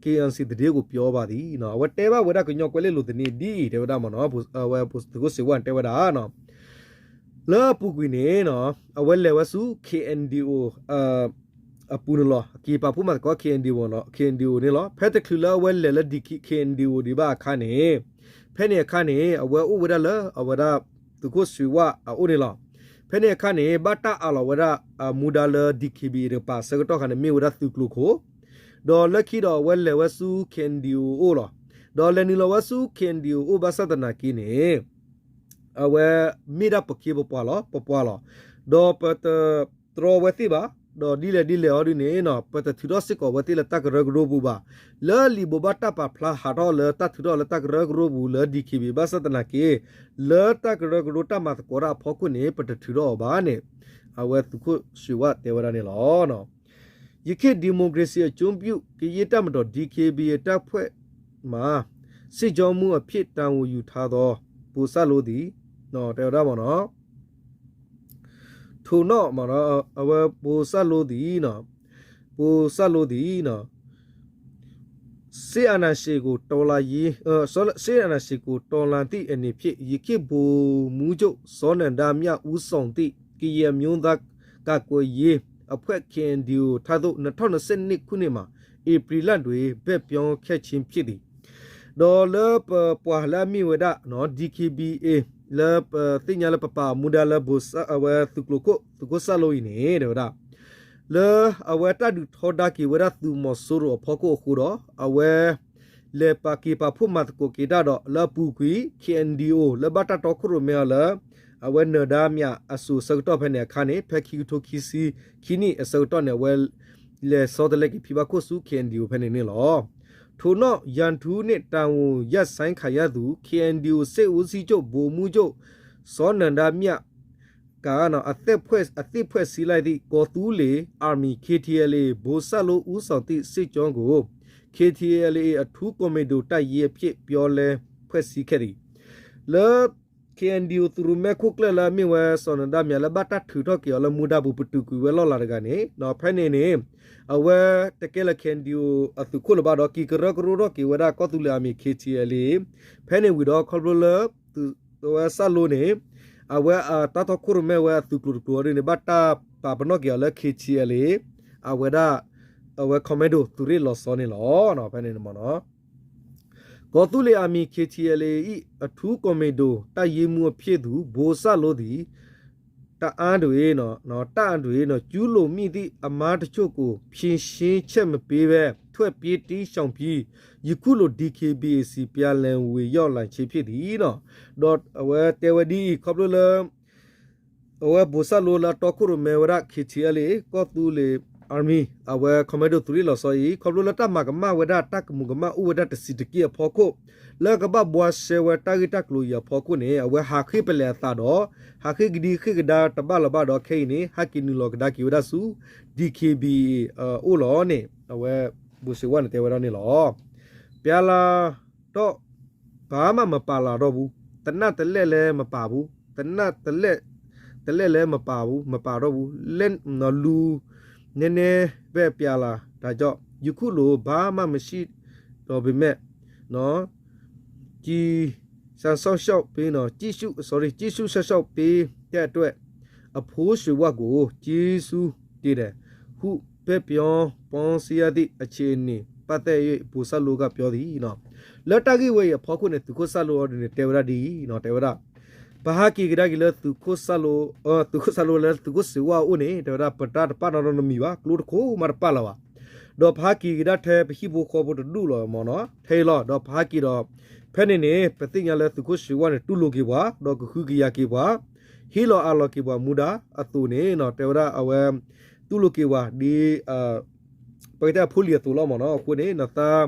ခ့ဢၣ်အၣ်ဒီး ဆီ သတင်းကို ပြောပါသည် အဝဲတဲဘၣ်ဝဲဒၣ်ကညီကွဲးလ့ၢ်လိာ်သန့ၤဒ်အံၤ တဲဝဲဒၣ်မ့ၢ်နီၤ, အဝဲသုးခိၣ်စ့ဝါန့ၣ် တဲဝဲဒၣ်နီၤ လၢအပူၤကွံာ်န့ၣ် အဝဲလဲၤဝဲဆူ ခ့ၣ်အၣ်အၣ်ဒီး အပူၤန့ၣ်လီၤ. က့ၤပာ်ဖှိၣ်မၤသကိး ခ့ၣ်အၣ်အၣ်ဒီး ခ့ၣ်အၣ်အၣ်ဒီး န့ၣ်လီၤ. ဖဲတချုးလၢအဝဲလဲၤလၢ ခ့ၣ်အၣ်အၣ်ဒီး ဒံးဘၣ်အခါန့ၣ် ဖဲန့ၣ်အခါန့ၣ် အဝဲအိၣ်ဝဲဒၣ်လၢအဝဲဒၣ် သုးခိၣ်စ့ဝါအအိၣ်န့ၣ်လီၤ. ဖဲန့ၣ်အခါန့ၣ် ဘၣ်တၢ်အးလီၤဝဲဒၣ် မူဒါလၢ ဒီး ခ့ၣ်ဘံၣ်အ့ၣ် တကပၤအဆၢကတီၢ်ခါန့ၣ် မ့ၢ်ဝဲဒၣ်သုးကျိၤခိၣ် ဒီးလၢခံဒီးအဝဲလဲၤဝဲဆူ ခ့ၣ်အၣ်အၣ်ဒီး အိၣ်လီၤ. ဒီးလဲၤနုာ်လီၤဝဲဆူ ခ့ၣ်အၣ်အၣ်ဒီး အိၣ်ဘၣ်ဆၣ်သနာ်က့န့ၣ် အဝဲမ့ၢ်ဒၣ်ပခ့ပပှၤလီၤ, ပပှၤလီၤ. ဒီးပတတြီဝဲသ့ၣ်ဘၣ်, ဒီးဒ်လဲၣ်ဒ်လဲၣ်အီၤဒ်န့ၣ် ပတထုးထီၣ်စ့ၢ်ကီးဝဲသ့ၣ်လၢတၢ်ကရၢကရိပူၤဘၣ်. လၢလံာ်ဘိးဘၣ်တၢ်ပာ်ဖျါဟးထီၣ်လၢတၢ်ထုးထီၣ်လၢတၢ်ကရၢကရိပူၤလၢ ဒီး ခ့ၣ်ဘံၣ်အ့ၣ် ဘၣ်ဆၣ်သနာ်က့ လၢတၢ်ကရၢကရိတၢ်မၤသကိးတၢ်အဖီခိၣ်န့ၣ် ပတထုးထီၣ်အီၤဘၣ်န့ၣ် အဝဲသုးခိၣ်စ့ဝါတဲဝဲဒၣ်န့ၣ်လီၤ. ယခေတ်ဒီမိုကရေစီအကျိုးပြု ကရင်တပ်မတော် ဒီး ခ့ၣ်ဘံၣ်အ့ၣ် တပ်ဖွဲ့မှ စစ်ကြောင်းမှူးအဖြစ် တာဝန်ယူထားသော ဗိုလ်စၣ်လိသည် တဲဝဲဒၣ်မ့ၢ်နီၤ, ထို့နောက် အဝဲ ဗိုလ်စၣ်လိသည် ဗိုလ်စၣ်လိသည် စစ်အာဏာရှင်ကို တော်လှန်ရေး စစ်အာဏာရှင်ကို တော်လှန်သည့်အနေဖြင့် ယခေတ်ဗိုလ်မှူးချုပ် စောနန္ဒမြဦးဆောင်သည့် ကရင်အမျိုးသားကာကွယ်ရေးအဖွဲ့ ခ့ၣ်အၣ်အၣ်ဒီး ထံသို့ နှစ်ထောင့်နှစ်ဆယ့်နှစ်ခုနှစ်မှာ ဧပြီလတွင် ဘက်ပြောင်းခဲ့ခြင်းဖြစ်သည် ဒီးလၢပပှၤလၢအမ့ၢ်ဝဲဒၣ် ဒီး ခ့ၣ်ဘံၣ်အ့ၣ် လၢပသ့ၣ်ညါလၢပပာ်မူဒါလၢ အဝဲသုးကျိၤခိၣ် သုးခိၣ်စၣ်လိအံၤန့ၣ် တဲဝဲဒၣ် လၢအဝဲတၢ်ဒုးထီဒါက့ၤဝဲဒၣ်သုးမီၤစိရိၤအဖီခိၣ်အဃိဒီး အဝဲ လဲၤပာ်က့ၤပာ်ဖှိၣ်မၤသကိးက့ၤတၢ်ဒီး လၢအပူၤကွံာ် ခ့ၣ်အၣ်အၣ်ဒီး လၢဘၣ်တၢ်တီခိၣ်ရိၣ်မဲအီၤလၢ အဝဲနၢၤဒါမြအစိၤအဆၢကတီၢ်ဖဲန့ၣ်အခါန့ၣ် ဖဲခံကထိခံဆံခံနံၣ်အဆၢကတီၢ်န့ၣ် အဝဲ လဲၤဆီတလဲက့ၤဖံးဘၣ်ခိၣ်ဆူ ခ့ၣ်အၣ်အၣ်ဒီး ဖဲန့ၣ်န့ၣ်လီၤ. ထို့နောက် ရာထူးနှင့် တာဝန်ရပ်ဆိုင်းခံရသူ ခ့ၣ်အၣ်အၣ်ဒီး စစ်ဦးစီးချုပ် ဗိုလ်မှူးချုပ် စောနန္ဒမြ က အသစ်ဖွဲ့စည်းလိုက်သည့် ကော်သူးလ့ၤ Army ခ့ၣ်ထံၣ်အဲၣ်လ်အ့ၣ် ဗိုလ်စၣ်လိ ဦးဆောင်သည့် စစ်ကြောင်းကို ခ့ၣ်ထံၣ်အဲၣ်လ်အ့ၣ် အထူးကွန်မန်ဒို တပ်ရင်းအဖြစ် ပြောင်းလဲဖွဲ့စည်းခဲ့သည် လၢ ခ့ၣ်အၣ်အၣ်ဒီး သုးရိၣ်မဲခိၣ်ကျၢၢ်လၢအမ့ၢ်ဝဲ စီၤနၢၤဒါမြ လၢဘၣ်တၢ်ထုးထီၣ်က့ၤအီၤလၢမူဒါပူၤ ပတုာ်ကွံာ်ဝဲလီၢ်လၤတဂၤန့ၣ် ဖဲန့ၣ်န့ၣ် အဝဲတကဲလၢ ခ့ၣ်အၣ်အၣ်ဒီး အသုးခိၣ်လၢၤဘၣ်ဒီး က့ၤကရၢကရိထီၣ်က့ၤဝဲဒၣ် ကော်သူးလ့ၤ Army ခ့ၣ်ထံၣ်အဲၣ်လ်အ့ၣ် ဖဲန့ၣ်ဝံၤဒီး ခီဖျိလၢ သုး အဝဲစၣ်လိန့ၣ် အဝဲအတၢ်တီခိၣ်ရိၣ်မဲဝဲအသုးကျိၤတကျိၤအီၤဒ်န့ၣ် ဘၣ်တၢ်ပာ်ပနီၣ်က့ၤအီၤလၢ ခ့ၣ်ထံၣ်အဲၣ်လ်အ့ၣ် အဝဲဒၣ် အဝဲ commando သုးရ့ၣ်လီၤဆီန့ၣ်လီၤ. ဖဲန့ၣ်န့ၣ်မ့ၢ်နီၤ ကော်သူးလ့ၤ Army ခ့ၣ်ထံၣ်အဲၣ်လ်အ့ၣ် အထူးကွန်မန်ဒို တပ်ရင်းမှူးအဖြစ်သူ ဗိုလ်စၣ်လိသည် တပ်အားတွေ တပ်အားတွေ ကျူးလွန်မိသည့်အမှားတချို့ကို ဖြေရှင်းချက်မပေးဘဲ ထွက်ပြေးတိမ်းရှောင်ပြီး ယခုလို ဒီး ခ့ၣ်ဘံၣ်အ့ၣ် ဆီ ပြန်လည်ဝင်ရောက်လာခြင်းဖြစ်သည် ဒီးအဝဲတဲဝဲဒ်အံၤ ခီဖျိလၢ အဝဲဘိၣ်စၣ်လိလၢအတီခိၣ်ရိၣ်မဲဝဲဒၣ် ခ့ၣ်ထံၣ်အဲၣ်လ်အ့ၣ် ကီၢ်သူလ့ၤ Army အဝဲ commando သုးရ့ၣ်လီၤဆီအံၤ ခီဖျိလၢတၢ်မၤကမၣ်ဝဲဒၣ်တၢ်ကမူၤကမၣ်အိၣ်ဝဲဒၣ်တဆံးတက့ၢ်အဖီခိၣ် လၢကဘၣ်ဘှါရှဲဝဲတၢ်ဂ့ၢ်တၢ်ကျိၤအံၤအဖီခိၣ်န့ၣ် အဝဲဟးဃ့ပလဲၤအသးဒီး ဟးဃ့ကဒံဃ့ကဒါတဘၣ်လၢၤဘၣ်ဒီး ခဲအံၤန့ၣ် ဟဲက့ၤနုာ်လီၤကဒါက့ၤဝဲဒၣ်ဆူ ဒီး ခ့ၣ်ဘံၣ်အ့ၣ် အအိၣ်လီၤန့ၣ် အဝဲ ဘိၣ်စ့ဝါန့ၣ်တဲဝဲဒၣ်န့ၣ်လီၤ. ပျါလၢ တော့ ဘာမှမပါလာတော့ဘူး, သေနတ်တစ်လက်လည်းမပါဘူး, သေနတ်တစ်လက် တစ်လက်လည်းမပါဘူး, မပါတော့ဘူး, လက် နော် လူ နည်းနည်းပဲပြန်လာတာကြောင့် ယခုလို ဘာမှမရှိတော့ပေမဲ့ နော် ကျည် ရှောက်ရှောက်ပေးနော် ကြည့်ရှု sorry ကြည့်ရှုရှောက်ရှောက်ပေးတဲ့အတွက် အဖိုးရွှေဝါကို ကျေးဇူးတင်တယ်ဟု ပဲပြောင်း ပြောင်းစရာသည့်အခြေအနေ ပတ်သက်၍ ဘိုစၢ်လိကပြောသည်နော် လၢတၢ်ဂ့ၢ်ဝဲအံၤအဖီခိၣ်န့ၣ် သုးခိၣ်စၢ်လိအီၤဒ်န့ၣ် တဲဝဲဒၣ်ဒ်အံၤနော် တဲဝဲဒၣ် ပဟးက့ၤကဒါက့ၤလၢသုးခိၣ်စၢ်လိ သုးခိၣ်စၢ်လိလၢသုးခိၣ်စ့ဝါအအိၣ်န့ၣ် တဲဝဲဒၣ် ပတၢ်တပာ်နီတမံၤဘၣ် ကျိတခိၣ်မးတပာ်လၢၤဘၣ် ဒီးပဟးက့ၤကဒါထဲပဟံၣ်ဖိဃီဖိတဒူၣ်လီၤမ့ၢ်နီၤ ထဲအံၤလီၤ ဒီးပဟးက့ၤဒီး ဖဲန့ၣ်န့ၣ် ပသ့ၣ်ညါလၢသုးခိၣ်စ့ဝါန့ၣ် တူၢ်လိာ်က့ၤပှၤ ဒီးကဟုကယာ်က့ၤပှၤ ဟ့ၣ်လီၤအးလီၤက့ၤပှၤမူဒါအသိးန့ၣ်နီၤ တဲဝဲဒၣ်အဝဲ တူၢ်လိာ်က့ၤပှၤ ဒ် ပကတဲအဖိလံၤအသိးလီၤမ့ၢ်နီၤ အဃိန့ၣ် နသး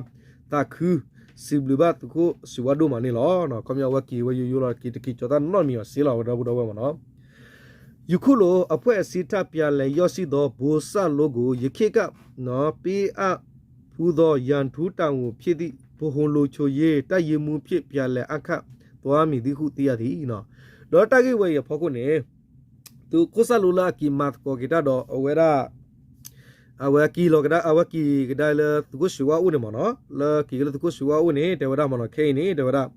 သးခု စံးဘျုးဘၣ်သုးခိၣ်စ့ဝါဒိၣ်မးန့ၣ်လီၤ ခီပညီအဝဲက့ၤဝဲယိယိလီၤ က့ၤတက့ၤကၠီၤတၢ်နီတမံၤအီၤစ့လီၤ ဝဲဒီပုၢ်ဒီဝဲၢ်မ့ၢ်နီၤ ယခုလို အဖွဲ့အစည်းထပ်ပြန်လည်ရောက်ရှိသော ဘိုစၢ်လိကို ယခေတ်က ပေးအပ်ဖူးသော ရာထူးတာဝန်ဖြစ်သည့် ဗဟိုလုံခြုံရေးတပ်ရင်းမှူးဖြင့် ပြန်လည်အပ်နှံသွားမည်ဟု သိရသည် ဒီးတၢ်ဂ့ၢ်ဝဲအံၤအဖီခိၣ်န့ၣ် သုးခိၣ်စၢ်လိလၢအက့ၤမၤသကိးက့ၤတၢ်ဒီး အဝဲဒၣ် အဝဲက့ၤလီၤကဒါ အဝဲက့ၤကဒါလၢသုးခိၣ်စ့ဝါအိၣ်န့ၣ်မ့ၢ်နီၤ လၢက့ၤက့ၤလၢသုးခိၣ်စ့ဝါအိၣ်န့ၣ် တဲဝဲဒၣ်မ့ၢ်နီၤ ခဲအံၤန့ၣ် တဲဝဲဒၣ်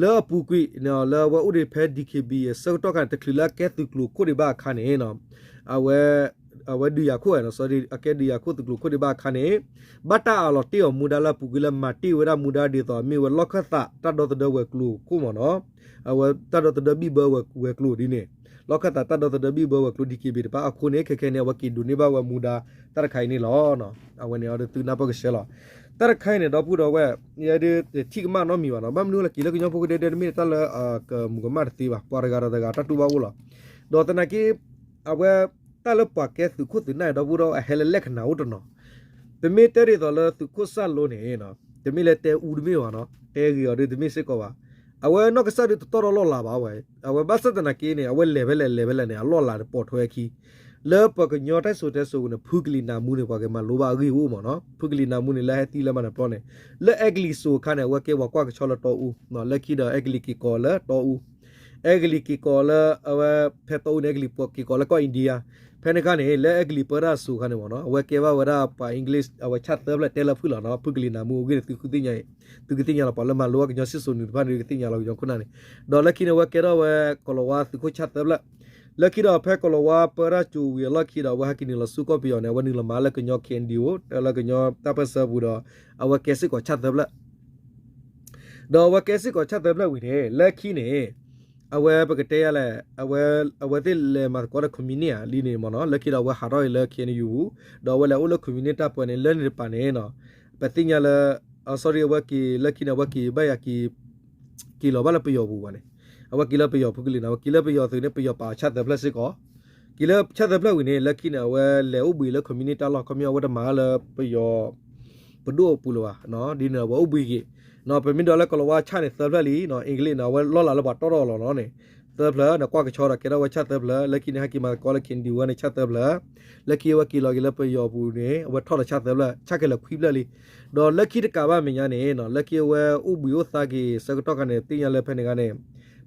လၢအပူၤကွံာ် လၢအဝဲအိၣ်ဒံးဖဲ ဒီးက့ဘံၣ် အဆၢကတီၢ်ခါန့ၣ် တချုးလၢအကဲသုးကျိၤခိၣ်ဒံးဘၣ်အခါန့ၣ် အဝဲ အဝဲဒုးယၤခိၣ်ဝဲနီၤ အကဲဒုးယၤခိၣ်သုးကျိၤခိၣ်ဒံးဘၣ်အခါန့ၣ် ဘၣ်တၢ်အးလီၤတ့ၢ်အီၤမူဒါလၢအပူၤကွံာ်လၢမၤတ့ၢ်ဝဲဒၣ်မူဒါဒ်သိး မ့ၢ်ဝဲလီၢ်ခၢၣ်သးတၢ်ဒီသဒၢဝဲၤကျိၤခိၣ်မ့ၢ်နီၤ အဝဲတၢ်ဒီသဒၢဘံၣ်ဘၢဝဲၤကျိၤဒ်န့ၣ် လီၢ်ခၢၣ်သးတၢ်ဒီသဒၢဘံၣ်ဘၢဝဲၤကျိၤ ဒီးက့ဘံၣ် တဖၣ်အဃိန့ၣ် ခဲခဲန့ၣ် အဝဲက့ၤဒိးန့ၢ်ဘၣ်ဝဲမူဒါတၢ်တခါအံၤန့ၣ်လီၤ. အဝဲန့ၣ်အဒုးသုနၢ်ပၢၢ်ကဆှဲလီၤ. တၢ်တခါအံၤန့ၣ် ဒီပုၢ်ဒီဝဲၢ် ယဲဒုးထံၣ်ကမၣ်နီတမံၤဘၣ်နီၤ ဘၣ်မနုၤလၢက့ၤလၢကညီဖိကဒဲဒဲ တမ့ၢ်တၢ်လၢကမူၤကမၣ်တသ့ဘၣ် ပှၤတဂၤဒီးတဂၤတၢ်တူၢ်ဘၣ်အိၣ်လီၤ. ဒီးသနာ်က့ အဝဲ တၢ်လၢပှၤကဲသုးခိၣ်သုးနၢ်အံၤ ဒီပုၢ်ဒီဝဲၢ် အဟဲလၢလၢၢ်ခနၣ်အိၣ်တနီၤ ပမ့ၢ်တဲဒ်သိးလၢသုးခိၣ်စၢ်လိန့ၣ် တမ့ၢ်လၢတဲအူတမ့ၢ်ဘၣ်နီၤ တဲဂ့ၤအီၤဒုးတမ့ၢ်စ့ၢ်ကီးဘၣ်. အဝဲနီၢ်ကစၢ်ဒုးတတီၢ်ထီၣ်လီၢ်လၤဘၣ်ဝဲ အဝဲဘၣ်ဆၣ်သနာ်က့န့ၣ် အဝဲလဲၤဖဲလဲၣ်လဲၤဖဲလဲၣ်န့ၣ် အလီၢ်လၤတပိာ်ထွဲခံ လၢပှၤကညီတၢ်စံၣ်စိၤတဲစိၤပူၤန့ၣ် ဖုကလံၤနၤမူန့ၣ် ပှၤကမၤလိဘၣ်အဂ့ၢ်အိၣ်မ့ၢ်နီၤ ဖုကလံၤနၤမူန့ၣ် လၢဟဲသံလၢမၤနၢၤပျီန့ၣ် လၢအဲကလံးစိၤအခါန့ၣ် အဝဲကဲပှၤကွၢ်ကဆီလၢတီအူ လၢခံဒီးအဲကလံးက့ၤကိးလၢတီအူ အဲကလံးက့ၤကိးလၢအဝဲ ဖဲတီအူန့ၣ် အဲကလံးက့ၤကိးလၢကီၢ် India ဖဲန့ၣ်အခါန့ၣ် လၢအဲကလံးပၢတၢ်အစိၤအခါန့ၣ်မ့ၢ်နီၤ အဝဲကဲဘၣ်ဝဲဒၣ်ပှၤ English အဝဲဆၣ်သၢဖျၢၣ် တဲလၢဖုၣ်လီၤနီၤ ဖုကလံၤနၤမူအဂ့ၢ်န့ၣ် သုကသ့ၣ်ညါအံၤ သုကသ့ၣ်ညါလီၤ ပှၤလၢမၤလိဘၣ်ကညီစံၣ်စိၤနုၤတဖၣ်န့ၣ် ကသ့ၣ်ညါလီၤကညီခိၣ်နၢ်န့ၣ် ဒီးလၢခံန့ၣ် အဝဲကဲထီၣ်ဝဲကီၤလၤဝါသုးခိၣ်ဆၣ်သၢဖျၢၣ် လၢခံဒီးဖဲကီၤလၤဝါပၢတၢ်စိၤဝံၤအလီၢ်ခံဒီး အဝဲဟဲက့ၤနုာ်လီၤဆူကီၢ်ပယီၤန့ၣ် အဝဲနုာ်လီၤမၤလၢကညီ K N D O လၢကညီတၢ်ပၢၢ်ဆၢပူၤဒီး အဝဲကဲစ့ၢ်ကီးဆၣ်သၢဖျၢၣ် ဒီးအဝဲကဲစ့ၢ်ကီးဆၣ်သၢဖျၢၣ်ဝံၤန့ၣ် လၢခံန့ၣ် အဝဲပကတဲယၤလဲၣ် အဝဲသ့ၣ်လဲၤမၤသကိးဒီး communist ဧါ ဒ်န့ၣ်မ့ၢ်နီၤ လၢခံဒီးအဝဲဟးထီၣ်က့ၤလၢ K N U ပူၤ ဒီးအဝဲလဲၤအိၣ်လၢ communist တၢ်ပၢန့ၣ် လၢန့ၣ်တပၤန့ၣ်နီၤ ပသ့ၣ်ညါလၢ sorry အဝဲက့ၤလၢခံန့ၣ် အဝဲက့ၤဘၣ်ယၤက့ၤ က့ၤလီၤဘၣ်လၢပယီၤပူၤဘၣ်န့ၣ် အဝဲက့ၤလၢပယီၤဖုကလံၤန့ၣ် အဝဲက့ၤလၢပယီၤသုးန့ၣ် ပယီၤပာ်အီၤဆၣ်သၢဖျၢၣ်စ့ၢ်ကီး က့ၤလၢဆၣ်သၢဖျၢၣ်ဝံၤန့ၣ် လၢခံန့ၣ် အဝဲလဲၤအိၣ်ဘှံးလၢ communist တၢ်လီၢ် ခီပညီအဝဲတမၤလၢပယီၤ ပဒိၣ်အပူၤလၢၤဘၣ် ဒ်န့ၣ်အဝဲအိၣ်ဘှံးက့ၤ ပမ့ၢ်ဒိးလၢကီၤလၤဝါဆၣ်န့ၣ်သၢဖျၢၣ်လံ English န့ၣ် အဝဲလီၢ်လၤလၢပှၤတီၣ်ထီၣ်အီၤလီၤန့ၣ် သၢဖျၢၣ်န့ၣ် ကွၢ်ကဆီဒီးကဲထီၣ်ဝဲဆၣ်သၢဖျၢၣ် လၢခံန့ၣ်ဟဲက့ၤမၤသကိးလၢ K N D O န့ၣ် ဆၣ်သၢဖျၢၣ် လၢခံအဝဲက့ၤလီၤက့ၤလၢပယီၤပူၤန့ၣ် အဝဲထီၣ်ဒီးဆၣ်သၢဖျၢၣ် ဆၣ်ခဲလၢာ်ခွံဖျၢၣ်လံ ဒီးလၢခံတကးဘၣ်မဲာ်ညါန့ၣ် လၢခံအဝဲအိၣ်ဘှံးအိၣ်သါက့ၤဆၢကတီၢ်ခါန့ၣ် သ့ၣ်ညါလၢဖဲန့ၣ်ခါန့ၣ်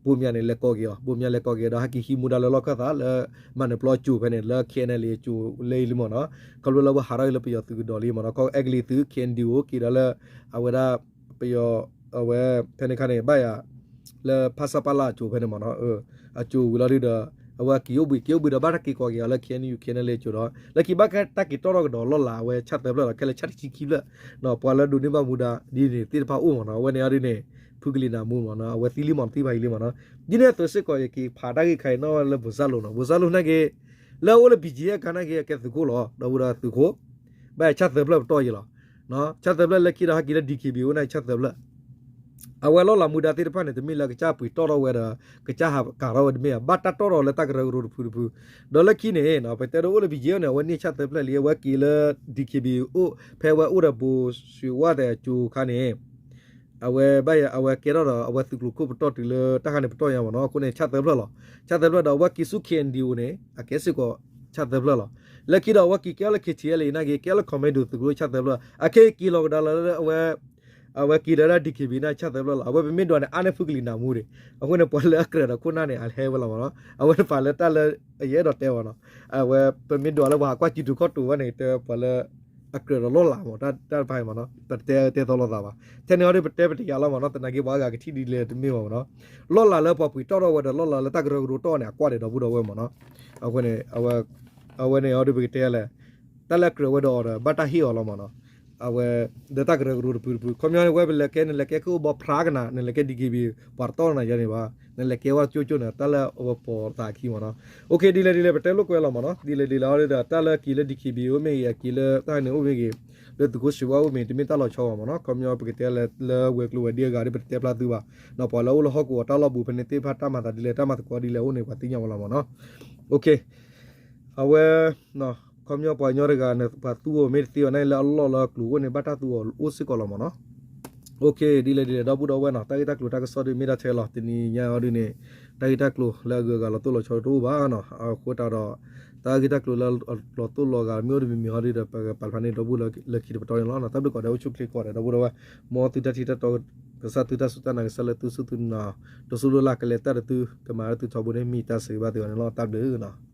ဘိးမၠးန့ၣ် လဲၤကိးက့ၤအီၤ ဘိးမၠးလဲၤကိးက့ၤဒီး ဟဲက့ၤဟံးမူဒါလၢလီၢ်ခၢၣ်သးလၢ မၤနၢၤပျီအစိၤဖဲန့ၣ် လၢ K N L A အစိၤလၢအံၤလံမ့ၢ်နီၤ ခီဖျိလၢအဝဲဟးထီၣ်က့ၤလၢပယီၤသုးကဒီးလံမ့ၢ်နီၤ ကီၢ်အဲကလံးသုး K N D O က့ၤဒီးလၢ အဝဲဒၣ် ပယီၤ အဝဲ ဖဲန့ၣ်ခါန့ၣ် ဘၣ်ယၤ လၢ ဖဆပလ အစိၤဖဲန့ၣ်မ့ၢ်နီၤ အစိၤဝံၤလီၤဒုးဒီး အဝဲက့ၤအိၣ်ဘှံး က့ၤအိၣ်ဘှံးဒီးဘၣ်တၢ်က့ၤကိးက့ၤအီၤလၢ K N U K N L A အစိၤဒီး လၢခံဘၣ်တၢ်က့ၤတီၣ်ထီၣ်ကဒီးလီၢ်လၤ အဝဲဆၣ်သၢဖျၢၣ်ဒီး ခဲလၢာ်ဆၣ်တဆံခံဖျၢၣ် ပှၤလၢဒိးန့ၢ်ဘၣ်မူဒါဒ်န့ၣ်သ့ၣ်တဖၣ်အိၣ်မ့ၢ်နီၤ အဝဲန့ၣ်အဒ်န့ၣ် ဖုကလံၤနၤမူမ့ၢ်နီၤ အဝဲသံလံမ့ၢ်နီၤ သံဘၣ်ဟံးလံမ့ၢ်နီၤ ဒ်န့ၣ်အသိးစ့ၢ်ကီး ယက့ၤဖးတၢ်ဂ့ၢ်ခါအံၤနီၢ်ဝဲလၢ ဘိးစၢ်လိနီၤ ဘိးစၢ်လိနာ်က့ လၢအအိၣ်လၢ ဘံၣ်ကၠံၣ် အခါနာ်က့ အကဲသုးခိၣ်လီၤ ဒီပုၢ်ဒီဝဲၢ်သုးခိၣ် ဘၣ်ဆၣ်သၢဖျၢၣ်ပတီၢ်ယံၤလီၤ ဆၣ်သၢဖျၢၣ်လၢခံဒီးဟဲက့ၤလၢ D K B A နာ်က့ ဆၣ်သၢဖျၢၣ် အဝဲလီၢ်လၤမူဒါသ့ၣ်တဖၣ်န့ၣ် တမ့ၢ်လၢကစၢ်ပှ့ၤတီၣ်ထီၣ်ဝဲဒီး ကစၢ်ဟးကၤထီၣ်ဝဲတမ့ၢ်ဘၣ် ဘၣ်တၢ်တီၣ်ထီၣ်လၢတၢ်ကရၢကရိတဖုတဖု ဒီးလၢခံန့ၣ် ပတဲဒိးအိၣ်လၢ ဘံၣ်ကၠံၣ် န့ၣ် အဝဲန့ၢ်ဆၣ်သၢဖျၢၣ်လံ အဝဲက့ၤလၢ D K B A အိၣ် ဖဲဝဲအိၣ်ဒီးဘိးစံးဝါသဲးအစိၤအခါန့ၣ် အဝဲဘၣ်ယၤ အဝဲကဲထီၣ်ဒီး အဝဲသုးကျိၤခိၣ်ပတီၢ်တုၤလၢတၢ်ခါန့ၣ် ပတီၢ်ညါမ့ၢ်နီၤ အဃိန့ၣ် ဆၣ်သၢဖျၢၣ်လီၤ. ဆၣ်သၢဖျၢၣ်ဒီး အဝဲက့ၤဆူ K N D O န့ၣ် အကဲစ့ၢ်ကီး ဆၣ်သၢဖျၢၣ်လီၤ. လၢခံဒီး အဝဲက့ၤကဲထီၣ်လၢ K T L A နာ်က့ ကဲထီၣ်လၢ commando သုးကျိၤဆၣ်သၢဖျၢၣ် အခဲအံၤက့ၤလီၤကဒါလီၤလၢအဝဲ အဝဲက့ၤဒီးဒၣ် D K B A န့ၣ် ဆၣ်သၢဖျၢၣ်လီၤ. အဝဲပမ့ၢ်ဒွးန့ၣ် အါန့ၢ်ဖုကလံၤနၤမူဒံး အဃိန့ၣ် ပှၤလၢအကြၢးဒီးခိၣ်နၢ်န့ၣ် အဟဲဝဲလီၤမ့ၢ်နီၤ အဝဲတပာ်လၢတၢ်လၢ ယအဲၣ်ဒိးတဲဝဲနီၤ အဝဲပမ့ၢ်ဒွးလၢပှၤဟးကွၢ်စုတူာ်ခီၣ်တူာ်ဝဲန့ၣ် တဲပှၤလၢ အကြၢးဒီးလီၢ်လၤမး တၢ်တဖၣ်အံၤမးနီၤ ပတဲတဲသီလိာ်သးဘၣ်. ထဲန့ၣ်အီၤဒ်ပတဲပတယာ်လီၤမးနီၤ သနာ်က့ပှၤအါဂၤကထံၣ်ဒ်လဲၣ်တမ့ၢ်ဘၣ်မးနီၤ လီၢ်လၤလၢပှၤပှ့ၤတီၣ်ထီၣ်ဝဲဒီးလီၢ်လၤလၢတၢ်ကရၢကရိတီၢ်န့ၣ် အကွၢ်ဒံးဒီပုၢ်ဒီဝဲၢ်မးနီၤ အဃိန့ၣ် အဝဲန့ၣ်အီၤဒ်ပကတဲလဲၣ် တၢ်လၢအကြၢးဝဲဒီးအီၤဒီး ဘၣ်တၢ်ဟ့ၣ်အီၤလီၤမးနီၤ အဝဲ ဒီးတၢ်ကရၢကရိတဖုတဖု ခီပညီန့ၣ် ဝဲပလဲၤကဲ နလဲၤကဲကအိၣ်ဘီဖြါကနၤ နလဲၤကဲ DKBA ပှၤတတီၢ်နၤယါန့ၣ်ဘၣ် နလဲၤကဲဝဲကၠိကၠိန့ၣ် တၢ်လၢအဝဲပိာ်သးအခံမးနီၤ OK ဒ်လဲၣ်ဒ်လဲၣ် ပတဲလိာ်ကွဲလီၤမးနီၤ ဒ်လဲၣ်ဒ်လဲၣ်အီၤဒီး တၢ်လၢအက့ၤလၢ DKBA အိၣ်မ့ၢ်ဂ့ၤ အက့ၤလၢတၢ်န့ၣ်အိၣ်မ့ၢ်ဂ့ၤ လၢသုးခိၣ်စံးဝါအိၣ်မ့ၢ် တမ့ၢ်တၢ်လီၤဆီဘၣ်မးနီၤ ခီပညီပကတဲလၢ လၢဝဲၤကျိၤဝဲၤဒ်အဂၤဒီး ပတတဲဖျါသုဘၣ် နီၤ ပှၤလၢအအိၣ်လၢဟီၣ်ကဝီၤတၢ်လီၢ်ပူၤဖဲန့ၣ်သ့ၣ်တဖၣ် တၢ်မၤသးဒ်လဲၣ် တၢ်မၤသကိးဒ်လဲၣ် အိၣ်န့ၣ် ပှၤသ့ၣ်ညါဝဲလီၤမးနီၤ OK အဝဲ ခီပညီပှၤကညီတဂၤန့ၣ် ပှၤသူအီၤမ့ၢ်တသ့ဘၣ်န့ၣ် လၢအလီၢ်လၢအကျိၤအိၣ်န့ၣ် ဘၣ်တၢ်သူအီၤအိၣ်စ့ၢ်ကီးလီၤမးနီၤ OK ဒ်လဲၣ်ဒ်လဲၣ် ဒီပုၢ်ဒီဝဲၢ်နီၤ တၢ်ဂ့ၢ်တၢ်ကျိၤတၢ်ကစီၣ်ဒ်မ့ၢ်ဒၣ်ထဲလီၤ တနံၤညါအီၤဒ်န့ၣ် တၢ်ဂ့ၢ်တၢ်ကျိၤလၢအဂုၤအဂၤလီၤတိၢ်လီၤဆီတအိၣ်ဘၣ်နီၤ အဃိသတးဒီး တၢ်ဂ့ၢ်တၢ်ကျိၤလၢလီၤတိၢ်လီၤဂာ်မ့ၢ်အိၣ်တမံၤမံၤအီၤဒ်ဒီး ပကပာ်ဖျါန့ၣ်ဒီပုၢ်လၢခံတပတီၢ်န့ၣ်လီၤ တၢ်ဘျုးကိးဂၤဒဲး အိၣ်ဆူၣ်ချ့ကိးဂၤဒဲး ဒီပုၢ်ဒီဝဲၢ် မ်သုတၢ်ထံၣ်တၢ်တီ ကစၢ်သုတၢ်စူၢ်တၢ်နာ် ကစၢ်လၢသုစူၢ်သုနာ် တစူၢ်လိၣ်လၢ်ကလဲၤတၢ်ဒီးသု ကမၤလၢသုထီဘိန့ၣ် မ့ၢ်တၢ်ဆၢဂ့ၤဘၣ်သုဂီၢ်န့ၣ်လီၤ တၢ်ဘျုးနီၤ